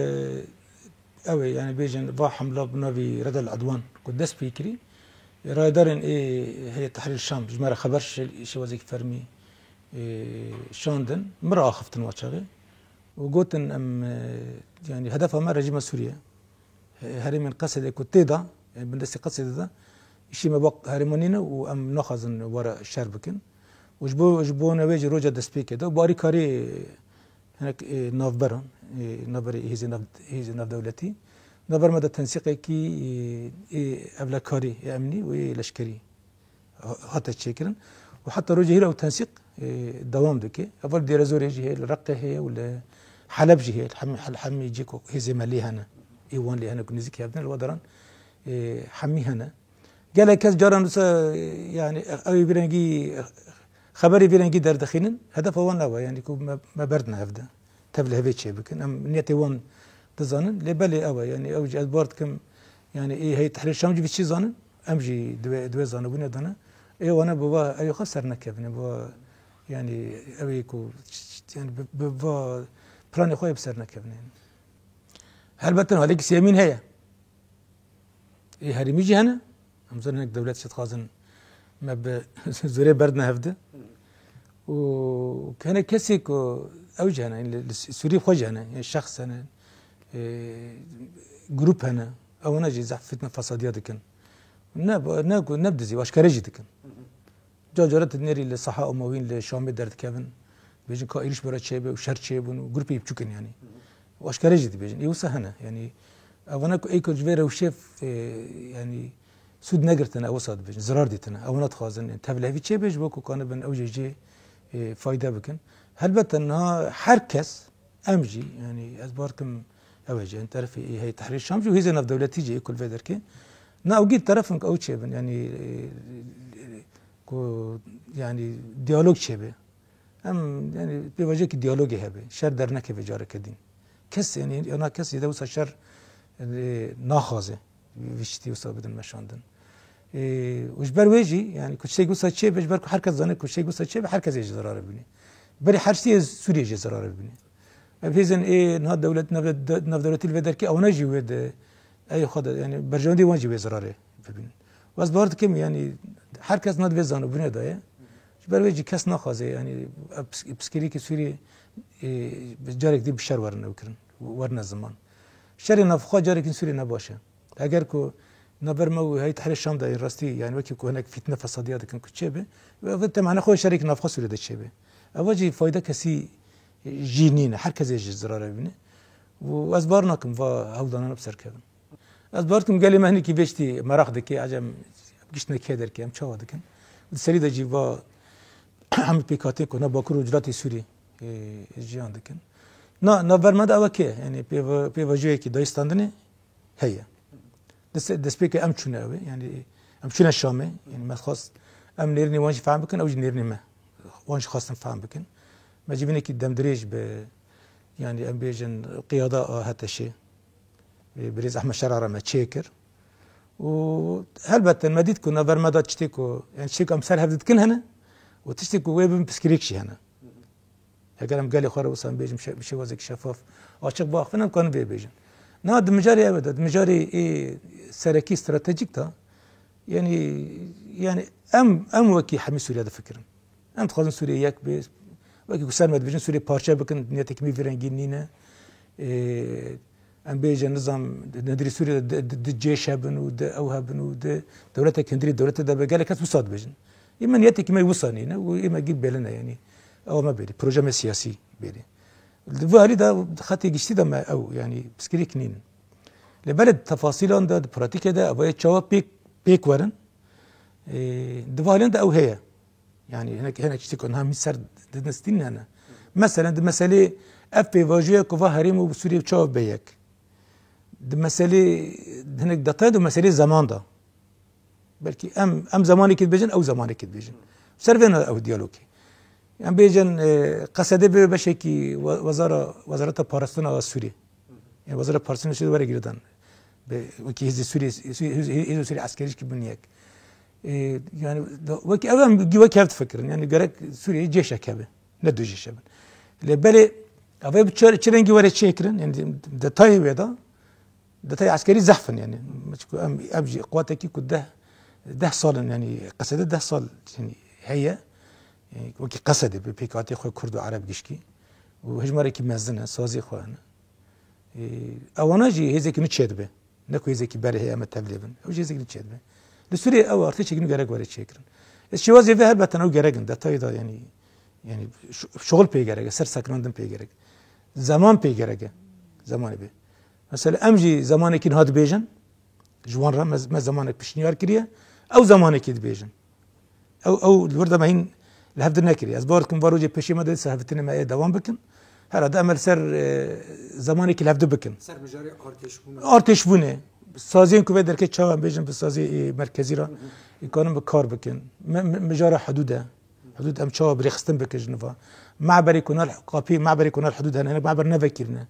ew ê, yani bêjin va hemla bi navî Redel Edwan ku dest pê kirî, rayedarên ê Heyet Tehrîr Şam ji me re xeber şe-, şêwazekî fermî, e, şandin, min re axiftin wa çaxê. û gotin, em, e, yani hedefa me rejîma Sûriye, e, herêmên Qesedê ku tê de, e, bindestê Qesedê de, Îşê me wek herêman nîne û em naxwazin were şer bikin. Û ji bo, ji bo newê jî roja destpêkê de, bi alîkarî hinek, e, navberan, e, navberê hêzê nav-, hêzê navdewletî, navber me de tensîqekî, e, e, ewlekarî, e, emnî û ê leşkerî ha-, hate çêkirin. Û heta rojê hîra ew tensîq, e, dewam dike. Heval Dêrezorê jî heye, li Reqê heye û li Heleb jî heye. Hemî, hel-, hemî cî ku hêzê me lê hene, ê wan lê hene ku nêzîkî hev din, li wa deran, e, hemî hene. Gelek kes caran wisa, yani, ew ê vî rengî, xeberê vî rengî derdixînin. Hedefa wan ew e, yani, ku me, me berdin hev de. Tevlihevê çê bikin. Em niyetê wan dizanin. Lê belê ew e, yani, ew jî ez bar dikim, yani, ê heyî Tehrîr Şam jî vî çî zanin. Em jî di wê, di wê zanibûnê de ne. Ê wana bi va, ew xwe ser nekevin, bi va, yani, ew ê ku, yani, bi, bi va planê xwe yê bi ser nekevin. Helbet halekî sêmîn heye. Ê herêmî jî hene. Em zanin hinek dewlet jî dixwazin me bi zorê berdine hev de. Û hene kesê ku ew jî hene, li, li Sûrî xwe jî hene, yani şexs hene, e, grûp hene. Ewana jî zehf fitne fesadiya dikin. Ne, ne, ne bi dizî, aşkere jî dikin. Ca cara tu nêrî li Saha Umawîn li Şamê derdikevin. Bêjin ka êrîş bera çêbe û şer çêbûn û grûpê biçûk in yani. Û aşkere jî dibêjin. Ê wisa hene. Yani, evana ku ê ku ji vê rewşê, e, yani, sûd negirtine, ew wisa dibêjin. Zirar dîtine. Ewna dixwazin, yani, tevlihevî çêbe ji bo ku kanibin ew jê jê, e, fayde bikin. Helbet niha her kes Em jî, yani ez bar dikim, ew e jî, yani terefê ê heyî Tehrîr Şam jî û hêzên navdewletî jî ê ku li vê derkê. Na ew gî terefin ku ew çêbin, yani, e, ku, yani diyalog çêbe. Em, yani pêvajoyekî diyalogê hebe. Şer dernekeve careke din. Kes, yani, ya na kes yê de wisa şer, e, naxwaze. Vî tiştî wisa bidin meşandin. Ê, û ji ber wê jî, yani ku tiştek wisa çêbe, ji ber ku her kes zane ku tiştek wisa çêbe, her kes ê ji zirarê bibîne. Berî her tiştî yê Sûriyê jê zirarê bibîne. Ev hêzên ê niha dewlet, navde-, navdewletî li vê derkê ewana jî wê de, ey xwe de, yani berjewendî wan jî wê zirarê bibînin. Û ez bawer dikim, yani her kes niha di vê zanibûnê de ye. Ji ber wê jî kes naxwaze, yani ev pis-, piskirîkê Sûriyê, ê, carek dî bi şer werin ew kirin, werine ziman. Şerê navxwe carekî Sûriyê ne baş e. Eger ku navber me û heyî Tehrîr Şam de yên rastî, yani wekî ku hinek fîtne fesadiya dikin ku çêbe, ev temane xwe şerekî navxwe Sûriyê de çêbe. Eva jî fayda kesî jî nîne. Her kesê ji zirarê bîne. Û ez bar nakim va hewldanan bi ser kevin. Ez bar dikim gelê me hinekî vê tiştî meraq dike, ecem giştine kê derkê, em çawa dikin. Di serî de jî va hemî pêkhatên ku ne Bakur û Rojhilatê Sûrî, e, jiyan dikin. Na, navber me de ew e kê, yani pêva-, pêvajoyekî dayîstandinê heye. Dest-, destpêkê em çûne ew ê, yani em çûne Şamê, yani me xwest em nêrînê wan jî fehm bikin, ew jî nêrînê me. Wan jî xwestin fehm bikin. Me civînekî demdirêj bi, yani em bêjin qiyada a HTŞ'ê, e, birêz Ehmed Şerar re me çêkir. Û helbet me dît ku navber me de tiştê ku, yani tiştê ku em ser hev dikin hene û tiştê ku wê bin piskirêk jî hene. Heger em gelê xwe re wisa em bêjin şe-, bi şêwazekî şefaf, açiq biaxivin, em karin vê bêjin. Niha di mijarê ew de, di mijarê ê serekî stratejîk de, yani, yani em, em wekî hemî Sûriye difikirin. Em dixwazin Sûriye yek bê, wekî ku ser me dibêjin Sûriye parçe bikin, niyetekî me vî rengî nîne. Ê, Em bêjin, nizam, hundirî Sûriyê de di, di, di cêş hebin û di ew hebin û di dewletek hundirî dewletê de be, gelek kes wisa dibêjin. Ê me niyetekî me wisa nîne û ê me gî bêlin e, yanî ewa me bêrî, proje me siyasî bêrî. Di vî halî de xetê giştî de me ew, yanî piskirêk nînin. Lê belê di tefasîlan de, di pratîkê de, ev ê çawa pêk, pêk werin, ê, di vî halî de ew heye. Yani hinek, hinek tiştê ku niha min ser didin stîn hene. Meselen di meselê ev pêvajoya ku va herêm û Sûriyê çawa be yek. Di meselê hinek detay de meselê zeman da. Belkî em, em zemanekê dibêjin, ew zemanekê dibêjin. Ser vê ne ew diyalogê. Em bêjin, e, Qesede bê beşekî we-, wezara, wezareta parastina a Sûriyê. Yani wezara parastina Sûriyê were girêdan. Be, wekî hêzê Sûriyê, Sûriyê, hêzê, hêzê Sûriyê eskerî jî bûn yek. Ê, yani, da, wekî ev em gî wekî hev difikirin. Yani gerek Sûriyeyê cêşek hebe. Ne du cêş hebin. Lê belê, ev ê bi çi, çi rengî were çêkirin? Yani detayê wê de, detayê eskerî zehf in yani. Çiku em, em jî quwatekî ku deh, deh sal in yani, Qesede deh sal yani heye. Yani, wekî Qesede bi pêkhatê xwe Kurd û Ereb gişkî. Û hejmarekî mezin e, sazê xwe hene. Ê, ewana jî hêzekî nû çêdibe. Ne ku hêzekî berê heye em ê tevlê bin. Ew jî hêzekî nû çêdibe. Li Sûriyê ew artêşekî nû gerek were çêkirin. Ez şêwazê vê helbet ew gerek in, detayê de, yanî, yanî şo-, şoxil pê gerek e, ser sekinandin pê gerek. Zeman pê gerek e. Zemanê bê. Mesela em jî zemanekî niha dibêjin, ji wan re me, me zemanek pişniyar kiriye, ew zemanekî dibêjin. Ew, ew li wir de me hîn li hev dir nekiriye. Ez bawer dikim va rojê pêşî me de dîsa hevdîtinê me ê dewam bikin. Herhalde em ê li ser, e, zemanekî li hev di bikin. Ser mijarê artêşbûna. Artêşbûnê. Saziyên ku vê derkê çawa em bêjin bi saziyê, e, merkezî re, Hı hı. ê kanin bi kar bikin. Mi-, mi-, mijara hidûd e. Hidûd em çawa bi rêxistin bikin ji nû ve. Me'berê ku nal qapî, me'berê ku nal hidûd hene, hinek me'ber nevekirine.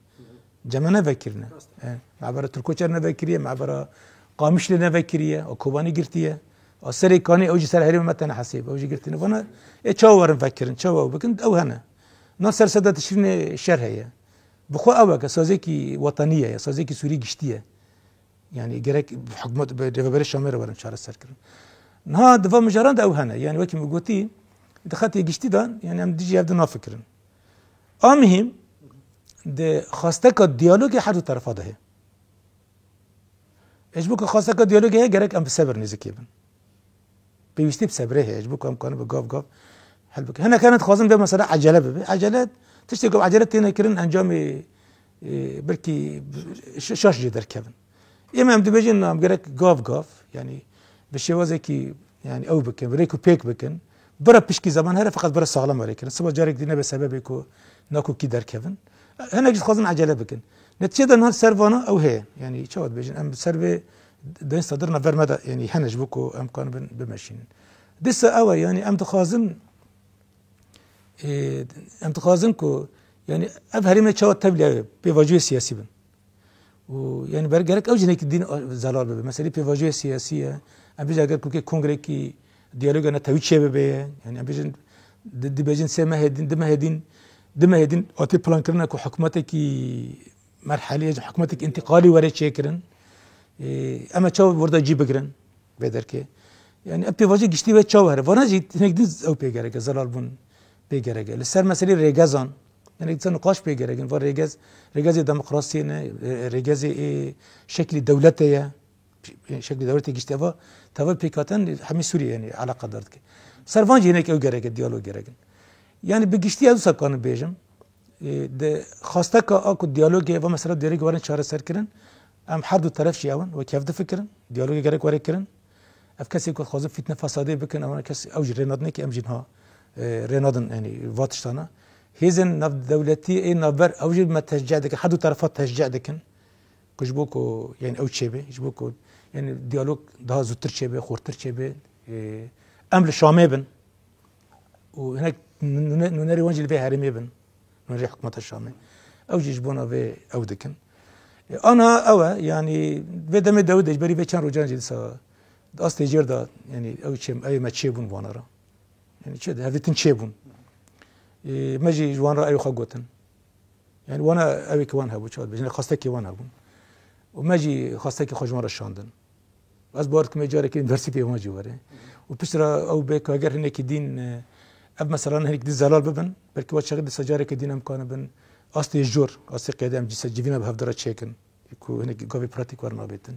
Cem e nevekirine. Rast. E, me'bera Tirkoçer nevekiriye, me'bera Qamişlê nevekiriye, a Kobanî girtiye. A Serê Kanê ew jî ser herêma me tene hesêb, ew jî girtine. Vana, ê çawa werin vekirin, çawa ew bikin, ew hene. Na ser seda tişrînê şer heye. Bi xwe ew e ke sazekî wetanî ye, sazekî Sûrî giştî ye. Yani gerek hikûmet bi rêveberê Şamê re werin çareserkirin. Niha di van mijaran de ew hene. Yani wekî min gotî, di xetê giştî de, yani em dijî hev di nafikirin. A mihîm, di xwesteka diyalogê her du terefa de heye. E, ji bo ku xwesteka diyalogê heye, gerek em bi sebir nêzikê bin. Pêwîstî bi sebrê heye, ji bo ku em kanin bi gav gav hel bikin. Hinek hene dixwazin vê mesela ecele bibe. Ecele, tiştê ku ecele têne kirin, encamê, e, belkî ş-, şaş jê derkevin. Ême em dibêjin, na, em gerek gav gav, yanî bi şêwazekî, yanî ew bikin, bi rêk û pêk bikin. Bira pişkî zeman here, feqet bira saxlem were kirin. Siba carek dî nebe sebebê ku nakokî derkevin. Hinek jî dixwazin ecele bikin. Netîcede niha ser vana ew heye. Yanî çawa dibêjin, em ser vê dayîn sadir navber me de, yanî hene ji bo ku em kanibin bimeşînin. Dîsa ew e, yanî em dixwazin, e, em dixwazin ku, yanî ev herêmê çawa tevlî ew ê pêvajoyê siyasî bin. Û, yanî ber-, gerek ew jî hinekî dîn a-, zelal bibe. Meselê pêvajoyê siyasî ye. Em bêjin eger ku kê kongrekî diyaloga netewî çêbibe ye. Yanî em bêjin di-, dibêjin sê mehê dîn, du mehê dîn, du mehê dîn hatê plankirina ku hikûmetekî merhelê, hikûmetekî întîqalî were çêkirin. Ê, em ê çawa wir de cî bigirin vê derkê. Yanî ev pêvajoyê giştî wê çawa here. Vana jî hinek din ew pê gerek e, zelalbûn pê gerek e. Li ser meselê rêgezan, hinek din niqaş pê gerek in. Va rêgez, rêgezê demokrasiyê ne, e, rêgezê ê şeklî dewletê ye. Şeklî dewletê giştî eva, teva pêkhatin hemî Sûriyê, yanî eleqedar dike. Ser van jî hinek ew gerek e, diyalog gerek in. Yanî bi giştî ez wisa kanim bêjim. Ê, di xwesteka a ku diyalogê, va mesela diyalogê werin çareserkirin, em her du teref jî ew in, wekî hev difikirin, diyalogê gerek were kirin. Ev kesê ku dixwazin fîtne fesadê bikin, ewana kes, ew jî rê nadine ki em jî niha, e, rê nadin, yanî va tiştana. Hêzên navdewletî ê navber ew jî me teşcî dikin, her du terefa teşcî dikin. Ku ji bo ku, yanî ew çêbe, ji bo ku, yanî diyalog daha zûtir çêbe, xurtir çêbe, e, em li Şamê bin. Û hinek nûne-, nûnerê wan jî li vê herêmê bin. Nûnerê hikûmeta Şamê. Ew jî ji bona vê ew dikin. E, ana ew e, yanî vê demê dewê de ji berî vê çend rojan jî dîsa di astê jêr de, yanî ew çê, ew ê me çêbûn vana re. Yanî çi de, hevdîtin çêbûn. E, me jî ji wan re ew xwe gotin. Yanî wana ew ê ki wan hebû, çawa dibêjin, xwestekê wan hebûn. Û me jî xwestekê xwe ji wan re şandin. Ez bawer dikim ê carekê dersî pê wan jî were. Û piştre ew bê ku heger hinekî dîn, e, ev meselan hinekî dîn zelal bibin, belkî wa çaxê dîsa carekê dîn em kanibin astê jor, astê qeyde em cîsa civîna bi hevdira çêkin. Ku hinekî gavê pratîk werin avêtin.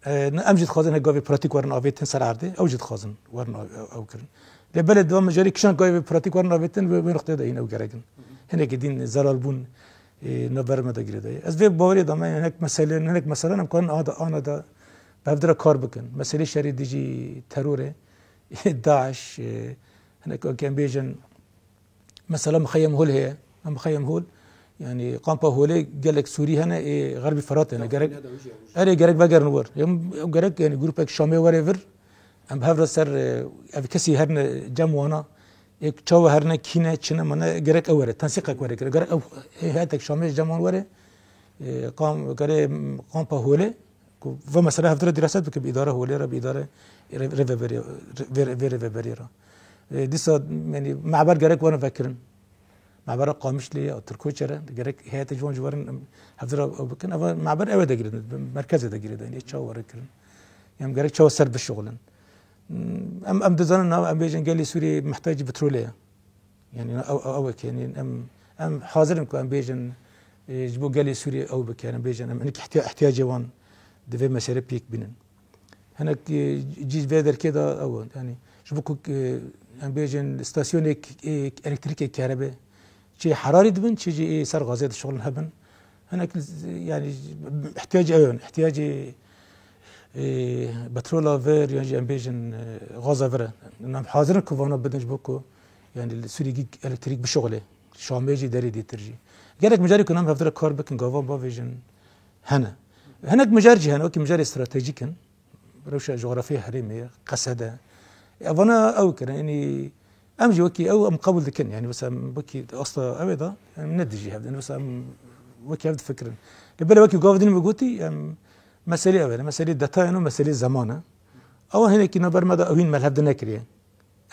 E, ne em jî dixwazin hek gavê pratîk werin avêtin ser erdê, ew jî dixwazin werin av-, ew kirin. Lê belê di van mijarê kişan gavê pratîk werin avêtin, wê, wê noqteyê de hîn ew gerek in. Hinekî dîn zelal bûn, e, navber me de girêdaye. Ez vê bawerê de me hinek mesele, hinek meselan em karin ana de, ana de bi hevdira kar bikin. Meselê şerê dijî terorê, DAIŞ, e, hinek wekî em bêjin, mesela Mixeyem Hol heye. Em Mixeyem Hol, yanî kampa Holê gelek Sûrî hene, ê Xerbî Firat hene. Gerek, erê, gerek vegerin wir. Em, ew gerek, yanî grûpek Şamê were vir. Em bi hev re ser, e, ev kesî herine cem wana. Ê çawa herine, kî ne, çi ne, mane gerek ew were. Tensîqek were kire. Gerek ew, ê heyetek Şamê ji cem wan were. E, kam-, gerê kampa Holê. Ku va mesela hevdira dîraset bikin bi îdara Holê re, bi îdare rê-, rêveberê, rê-, vê rêveberê re. E, dîsa, yanî, me'ber gerek werin vekirin. Me'bera Qamişlê ya Tirkoçe re, gerek heyetê ji wan jî werin, em, hevdira ew bikin. Eva me'ber ew ê de girêdin, bi merkezê de girêdin, ê çawa were kirin. Em gerek çawa ser bişuxulin. Em, em dizanin, na, em bêjin gelê Sûriyê mihtacî petrolê ye. Yanî ew, ew, ew e ke, yanî em, em hazir in ku em bêjin, e, ji bo gelê Sûriyê ew bikin, em bêjin, em hinek ihtiya-, ihtiyacê wan di vê meselê pêk bînin. Hinek, e, cî vê derkê de ew e. Yani ji bo ku, e, em bêjin stasyonê k-, e, elektrîkê kerebe, çi herarî dibin, çi jî, e, ser gazê dişixulin hebin. Hinek, yani, ihtiyacê ew in, ihtiyacê, e, petrola vir, yan jî em bêjin, e, gaza vir e. Em hazir in ku vana bidin ji bo ku, yani, li Sûriyê gî elektrîk bişuxulê. Şamê jî, derê dîtir jî. Gelek mijarê ku em hevdira kar bikin, gavan bavêjin, hene. Hinek mijar jî hene, wekî mijarê stratejîk in. Rewşa cografyê herêmê, qesede. Evana ew kirin, yanî em jî wekî ew em qebûl dikin. Yanî mesela em wekî asta ew ê da, em ne dijî hev, yanî mesela em wekî ev difikirin. Lê belê wekî gav din min gotî, em meselê ev e, meselê detayan û meselê zeman e. Ew hinekî naber me de ew hîn me li hev di nekiriye.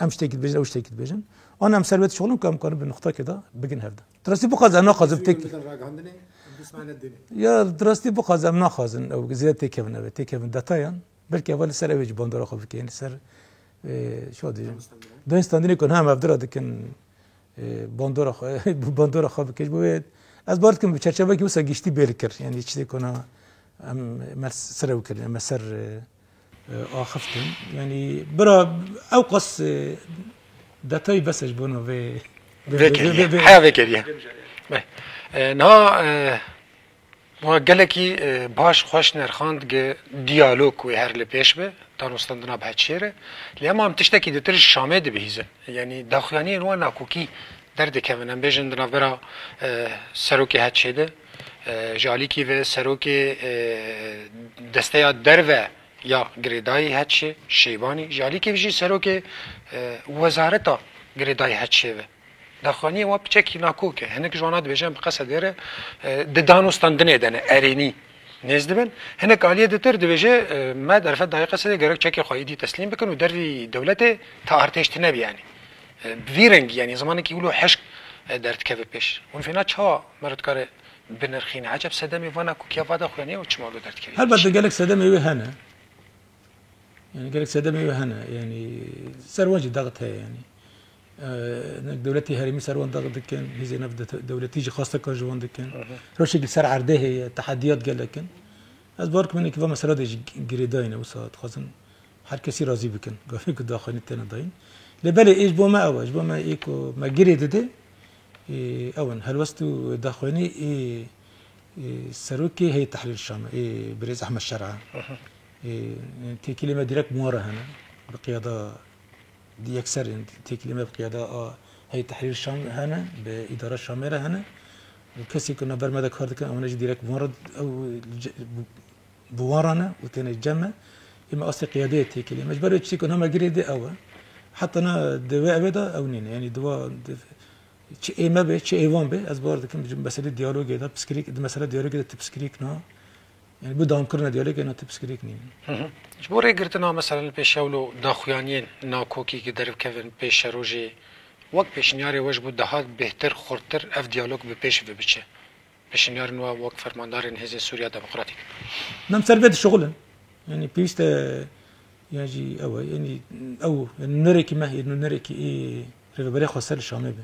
Em ştekî dibêjin, ew ştekî dibêjin. An em ser wê dişixulin ku em karin bi nuqtakê de bigin hev de. Di rastî bixwaz em naxwazin tek. Bidin ragihandinê, em dest me nedinê. Ya, di rastî bixwaz em naxwazin ew zêde têkevin ev ê, têkevin detayan. Belkî eva li ser ew ê jî bandora xwe bike, li ser, e, şo dibêjin. Danûstandinê. Danûstandinê ku niha em hevdira dikin, e, bandora xwe, bandora xwe bike. Ji bo wê ez bar dikim bi çerçevekî wisa giştî bê li kir. Yanî çi tê ku niha em, me ser ew kirin, me ser, e, e, axiftin. Yanî bira ew qas, e, detayî bes e ji bo vê, vê, Vê vê, vê, keriye. vê, vê. Heya vê keriye. Beh. E, niha, e, we gelekî, e, baş xweş nerxand gi diyalog wê her li pêş be, danûstandina bi HTŞ'ê re. Lê ema em tiştekî ditir ji Şamê dibihîzin. Yanî daxuyaniyên wan nakokî derdikevin. Em bêjin di navbera, e, serokê HTŞ'ê de, e, ji alîkî ve serokê, e, desteya derve ya girêdayî HTŞ'ê, Şeybanî, ji alîkî ve jî serokê, e, wezareta girêdayî HTŞ'ê ve. Daxuyaniyê wan piçekî nakok e. Hinek ji wana dibêje em bi qesedê re, e, di danûstandinê de ne, erênî nêz dibin. Hinek aliyê ditir dibêje, e, me derfet dayê qesedê gerek çekê xwe êdî teslîm bikin û dervî dewletê ta artêş tune bî yanî. E, bi vî rengî yanî zimanekî wilo hişk, e, derdikeve pêş. Hûn fêna çawa meriv dikare binirxîne? Eceb sedemê va nakokiya va daxuyaniyê û çima wilo derdikeve? Helbet gelek sedemê wê hene. Yani gelek sedemê wê hene. Yani ser wan jî daxit heye yani. Ee, nek dewletî herêmî ser wan daxit dikin, hêzên nav de-, dewletî jî xwestekar ji wan dikin. Hı hı. Rewşekî ser erdê heye, tehediyat gelek in. Ez bar dikim hinekî va mesela de jî girêdayî ne, wisa dixwazin her kesî razî bikin. Gavê ku daxuyanî têne dayîn. Lê belê ê ji bo me ew e, ji bo me ê ku me girê dide, ê, ew in. Helwest û daxuyanî ê, ê, serokê Heyet Tehrîr Şam e, ê, birêz Ehmed Şer'a. Hı hı. Ê, têkilê me direkt bi wan re hene. Bi qiyada di yekser in, têkilê me bi qiyada a Heyet Tehrîr Şam hene, bi îdara Şamê re hene. Û kesê ku navber me de kar dikin, ew ne jî direkt bi wan re, ew, bi wan re ne û têne cem me. Ê me astê qiyadeyê têkilê me. Ji ber wê tiştê ku niha me girê dide ew e. Heta na di wê evê de ew nîne. Yanî di wa, di, çi ê me be, çi ê wan be, ez bawer dikim ji meselê diyalogê de, piskirîk, di mesele diyalogê de tu piskirîk na. Yani bu dawamkirina diyalogê na tu piskirîk nîne. Hı hı. Ji bo rêgirtina, mesela, li pêşewlo daxuyaniyên nakokî ki derikevin pêşerojê, wek pêşniyarê we ji bo daha bêhtir, xurttir ev diyalog bi pêş ve biçe? Pêşniyarên we wek fermandarên Hêzên Sûriya Demokratîk. Em ser vê dişixulin. Yani pêwîst e, yan jî ew e, yani ew, yani nûnerekî me, yani nûnerekî ê rêveberê xweser li Şamê be.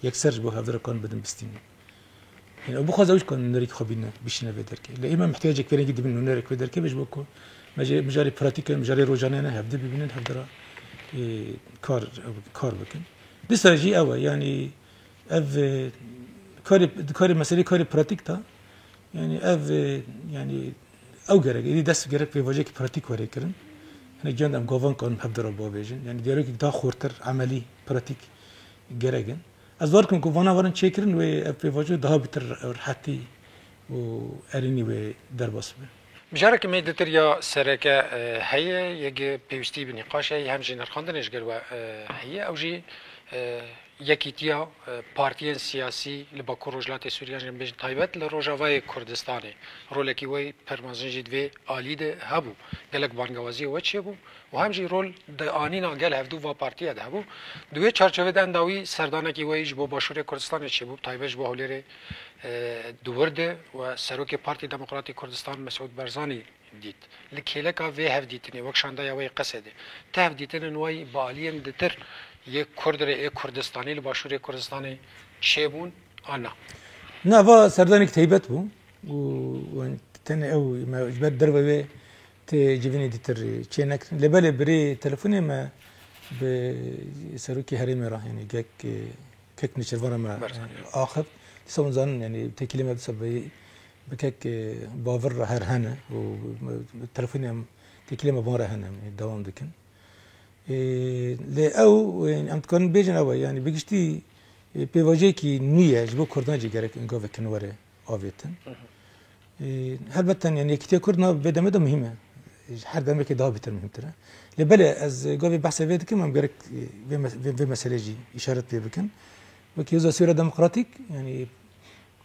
Yekser ji bo hevdira kan bidin bistînin. Yani ew bixwaze ew jî kan nûnerek xwe bîne, bişîne vê derkê. Lê ême mihtiyacek vê rengî dibin nûnerek vê derkê be ji bo ku me jê mijarê pratîk in, mijarê rojanê ne hevdi bibînin, hevdira, ê, kar, kar bikin. Dîsa jî ew e, yani ev, e, karê, karê meselê karê pratîk da, yani ev, e, yani ew gerek, êdî dest gerek vê vajekî pratîk were kirin. Hinek cem de em gavan karin hevdira bavêjin. Yani diyalogek daha xurtir, emelî, pratîk gerek in. Ez bar dikim ku vana werin çêkirin wê ev pêvajo daha bêtir rehetî û erênî wê derbas bibe. Mijareke me ditir ya sereke, e, heye, yek pêwîstî bi nîqaş heye, hem jî nirxandinê ji gel we, e, heye. Ew jî, e, yekîtiya, e, partiyên siyasî li Bakur Rojhilatê Sûriye, jî bêjin taybet li Rojavayê Kurdistanê rolekî wê pir mezin jî di vê alî de hebû. Gelek bangewaziyê we çêbû. û hem jî rol di anîna gel hevdû va partiya de hebû. Di wê çarçovê de endawî serdanekî wê ji bo Başûrê Kurdistanê çêbû, bi taybet ji bo Hewlêrê, e, di wir de we Serokê Partî Demokratî Kurdistan Mesûd Barzanî dît. Li kêleka vê hevdîtinê, wek şandeya wê qesê de, ti hevdîtinên wê bi aliyên ditir yê Kurd re, ê Kurdistanî li Başûrê Kurdistanê çêbûn an na? Na, va serdanek teybet bû û, û tenê ew me ji ber derve wê tê civînê dîtir çê nekirin. Lê belê birê telefonê me bi serokê herêmê re, yanî gek, e, kek nêçîrvan re me, e, axift. Dîsa hûn zanin, yanî têkilê me dîsa bi, bi kek, e, Bavir re her hene û telefonê em têkilê me van re hene, em dewam dikin. E, lê ew, e, em dikarin bêjin ew e, yanî bi giştî, e, pêvajoyekî nû ye, ji bo Kurdan jî gerek gavek nû were avêtin. Hı hı. E, helbet, yanî yekîtiya Kurd nav vê demê de muhîm e. Ji her demekê daha bêtir muhîmtir e. Lê belê ez gavê behsê vê dikim, em gerek, e, vê me-, vê, vê meselê jî îşaret pê bikin. Wekî Hêza Sûriya Demokratîk, yanî,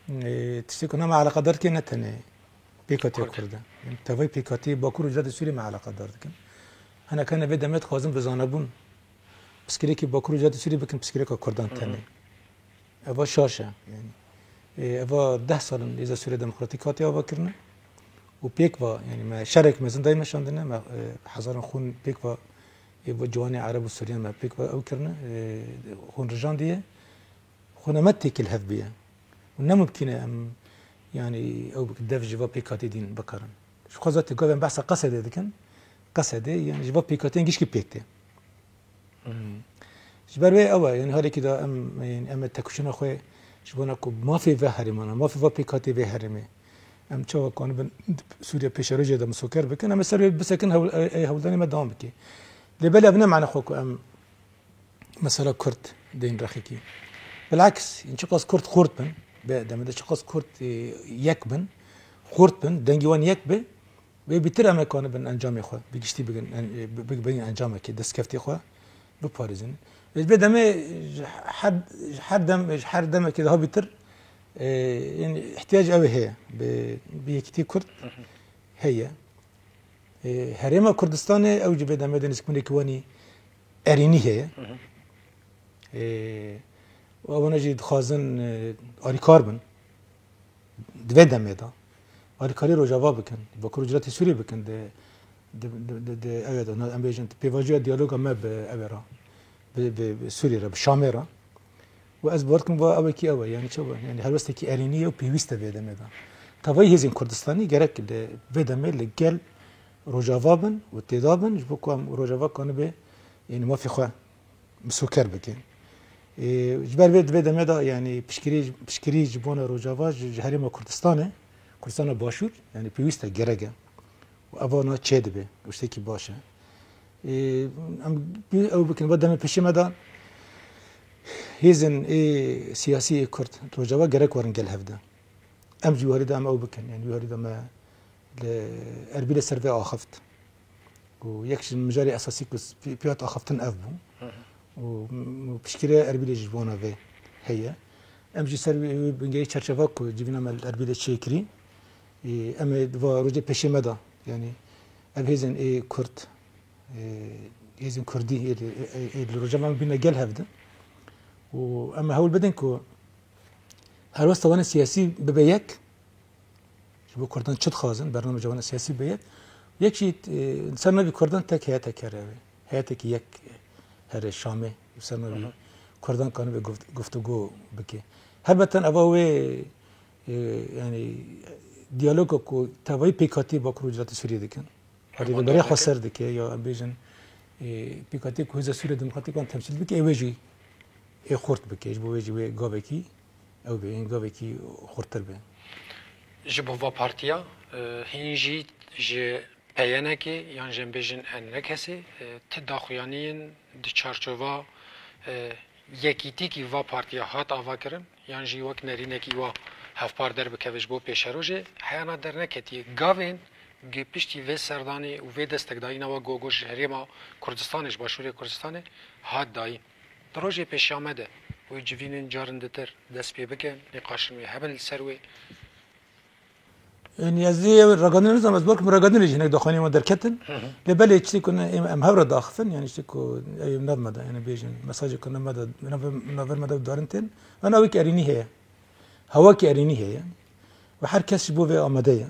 e, tiştê ku nav me eleqedar dike ne tenê pêkatiya Kurd. Kurd e. Yanî tevayî pêkatiyê Bakur û Rojhilatê Sûriyê me eleqedar dikin. Hinek hene vê demê dixwazin bi zanebûn pirsgirêkî Bakur û Rojhilatê Sûriyê bikin pirsgirêka Kurdan Hı hı. tenê. Eva şaş e. Yanî, e, eva deh sal in Hêza Sûriya Demokratîk hatiye ava kirine. Û pêk va, yanî me şerek mezin dayê meşandine, me, e, hezaran xûn pêk va, ê va ciwanê Ereb û Sûriyan me pêk va ew kirine, e, xûn rijandiye. Xûna me têkil hev bûye. Û ne mumkîn e em, yanî ew dev ji va pêkhatî dîn bikarin. Ji xwe zaten gavên behsa Qesedê dikin. Qesedê, yanî ji va pêkhatiyên gişkî pêk tê. Hmm. Ji ber wê ew e, yanî halekî de em, em ê tekoşîna xwe ji bona ku mafê ve herêmana, mafê ve pêkhatê vê herêmê, em çawa kanibin Sûriye pêşerojê de misoker bikin, em ê ser wê bisekin hewl-, ê, ê hewldanê me dewam bike. Lê belê ev ne mane xwe ku em mesela Kurd deyên rexekî. Bilaks, çiqas Kurd xurt bin, be demê de çiqas Kurd, e, yek bin, xurt bin, dengê wan yek be, Wê bîtir em ê kanibin encamê xwe, bi giştî bigin, en-, bi-, bi-, bigin encamekê, destkeftê xwe biparêzin. Ji vê demê ji her, ji her dem, ji her demekê daha bîtir, e, yanî ihtiyac ew ê heye, bi, bi yekîtî Kurd Hı hı. heye. E, Herêma Kurdistanê ew ji vê demê de nêzîkbûnekî wanî erênî heye. Hı hı. E, û ewana jî dixwazin, e, alîkar bin. Di vê demê de alîkarî Rojava bikin, Bakur û Rojhilatê Sûriyê bikin, di, di, di, di, di, ew ê de, em bêjin, pêvajoya diyaloga me bi ew ê re, bi, bi, bi Sûriyê re, bi Şamê re. Û ez bawer dikim va ew ê kî ew e, yanî çawa, yanî helwestekî erênî ye û pêwîst e vê demê de. Tevayî hêzên Kurdistanî gerek li vê demê li gel Rojava bin û têda bin, ji bo ku em Rojava kanibe, yanî mafê xwe misoker bike. Ê, ji ber vê di vê demê de, yanî piştgirî, piştgirî ji bona Rojava ji, ji Herêma Kurdistanê, Kurdistana Başûr, yanî pêwîst e, gerek e. Û eva niha çêdibe, û tiştekî baş e. Ê, em bi-, ew bikin, va demê pêşê me de hêzên ê siyasî ê Kurd di Rojava gerek werin gel hev de. Em jî wî alî de em ew bikin, yanî wî alî de me li Erbîlê ser vê axift. Û yek ji mijarê esasî ku s-, pê, pê hat axiftin ev bû. Hı hı. Û, û piştgiriya Erbîlê jî ji bona vê heye. Em jî ser wî, wî bingehî çerçeva ku civîna me li Erbîlê çêkirî, ê, em ê di va rojê pêşê me de, yanî ev hêzên ê Kurd, ê, hêzên Kurdî ê li, ê, ê, ê li Rojava em bîne gel hev de. Û em ê hewl bidin ku helwesta wan ê siyasî bibe yek, Ji bo Kurdan çi dixwazin, bernamê ji wan siyasî be yek. Yek jî, e, ser navî Kurdan tek heyetek here wê. Heyetekî yek here Şamê, ser navî Hı hı. Kurdan kanibe guft-, guftûgo bike. Helbet eva wê, e, yanî diyaloga ku tevayî pêkhatî Bakur û Rojhilatê Sûriyê dikin. Herî Heman berê xwe derneke. ser dike ya em bêjin, e, pêkhatî ku Hêza Sûriya Demokratîk wan temsîl bike, ew ê jî ê xurt bike. Ji bo wê jî wê gavekî ew bê, yên gavekî xurtir be. Ji bo va partiya, e, hîn jî ji P Y N'ekê yan jî em bêjin N R K'ê, e, ti daxuyaniyên di çarçova, e, yekîtîkî va partiya hat ava kirin, yan jî wek nerînekî wa hevpar derbikeve ji bo pêşerojê, heyana derneketiye gavên gi piştî vê serdanê û vê destekdayîna wa gogo ji Herêma Kurdistanê, ji Başûrê Kurdistanê hat dayîn. Di rojê pêşiya me de wê civînên carin ditir dest pê bikin, nîqaşên wê hebin li ser wê. Yanî ez ê ragihandinê nizanim, ez bawer dikim ragihandinê jî hinek daxuyaniyên wan derketin. Hı hı. Lê belê tiştê ku ne, em, em hev re diaxifin, yanî tiştê ku ew ê nav me de, yanî bêjin, mesajê ku nav me de, nav, navber me de darin tên. Wana wekî erênî heye. Hewakî erênî heye. Ve her kes ji bo vê amade ye.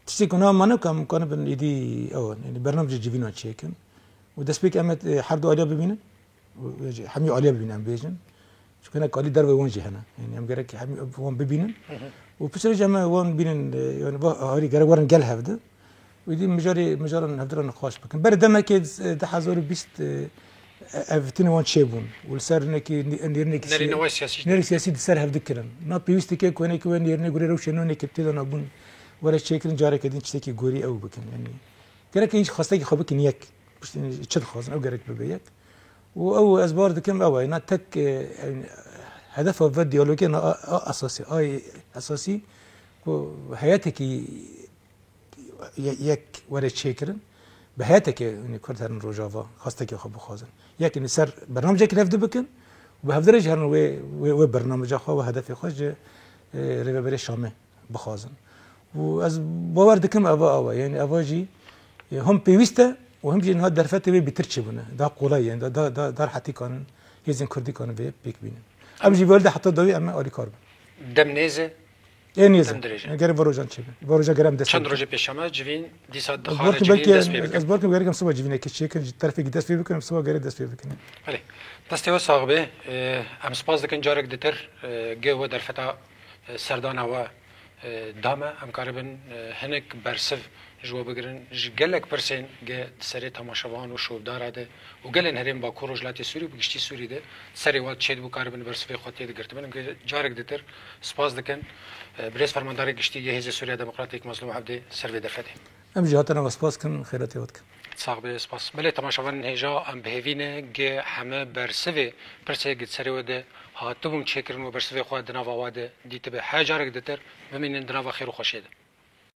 Tiştê ku nav me ne ku em kanibin êdî ew in, yanî bernameyê civînan çêkin. Û destpêk em ê, e, her du aliya bibînin. Û, e, hemî aliya bibînin em bêjin. Çunke hinek alî derveyî wan jî hene. Yanî em gerek hemî wan bibînin. Hı hı. Û piştre jî em ê wan bînin, e, yanî va harî gerek werin gel hev de. Wî dî mijarê, mijaran hevdira nîqaş bikin. Ber demekê di hezar û bîst, e, ev tine wan çêbûn. Û li ser hinekî nê-, nêrînekî Nerîne siya-, wê siyasî. Nêrînekî siyasî di ser hev dikirin. Na pêwîsteke ku hinekî wê nêrînê gurê rewşê nû hinekî tê de nabûn were çêkirin, careke din tiştekî gorî ew bikin. Yanî gerek hîn xwestekî xwe bikin yek. Piştî çi dixwazin, ew gerek bibe yek. Û ew ez bawer dikim ew e. Na tek, e, hedefa ve diyalogê na a, a esasî, a esasî ku heyetekî ye-, yek were çêkirin, bi heyeteke, yanî Kurd herin Rojava, xwestekê xwe bixwazin. Yek, yanî ser bernamecekî hevdu bikin û bi hevdu re jî herin wê, wê, wê bernameca xwe, wê hedefê xwe ji, e, Rêveberê Şamê bixwazin. Û ez bawer dikim eva, eva, yanî eva jî, e, him pêwîst e û him jî niha derfetê wê bêtir çêbûne. Daha kolay, yanî da, da, da, da rehetî kanin, hêzên Kurdî kanin vê pêk bînin. Em jî vê de heta dawî em ê alîkar bin. Dem nêz e, Ê nêz e. Dem dirêj e. Gere varojan çêbin. Varoja gere em dest Çend pê bikin. Rojê pêş e me civîn, dîsa Ez dixare bawer kim civîn belkî, dest pê ez bikin. Bawer kim gerek em siba civînekê çêkin, ji terfekî dest pê bikin, em siba gere dest pê bikin. Belê. Destê we sax be. E, em spas dikin carek ditir, e, ge we derfeta, e, serdana we, e, da me. Em karibin, e, hinek bersiv ji we bigirin. Ji gelek pirsên ge di serê temaşevan û şovdara de û gelên herêm Bakur Rojhilatê Sûrî û bi giştî Sûrî de serê we çêdibû, karibin bersivê xwe tê digirtibin. Em ge carek ditir spas dikin, e, birêz Fermandarê Giştî yê Hêzê Sûriya Demokratîk Mazlûm Evdê ser vê derfetê. Em jî hatina we spas dikin, xêratê we dikin. Sax be, spas. Belê temaşevanên hêja, em bi hêvî ne ge heme bersivê pirsê ge di serê we de hatibûn çêkirin û bersivê xwe di nava we de dîtibe. Her carek ditir bimînin di nava xêr û xweşiyê de.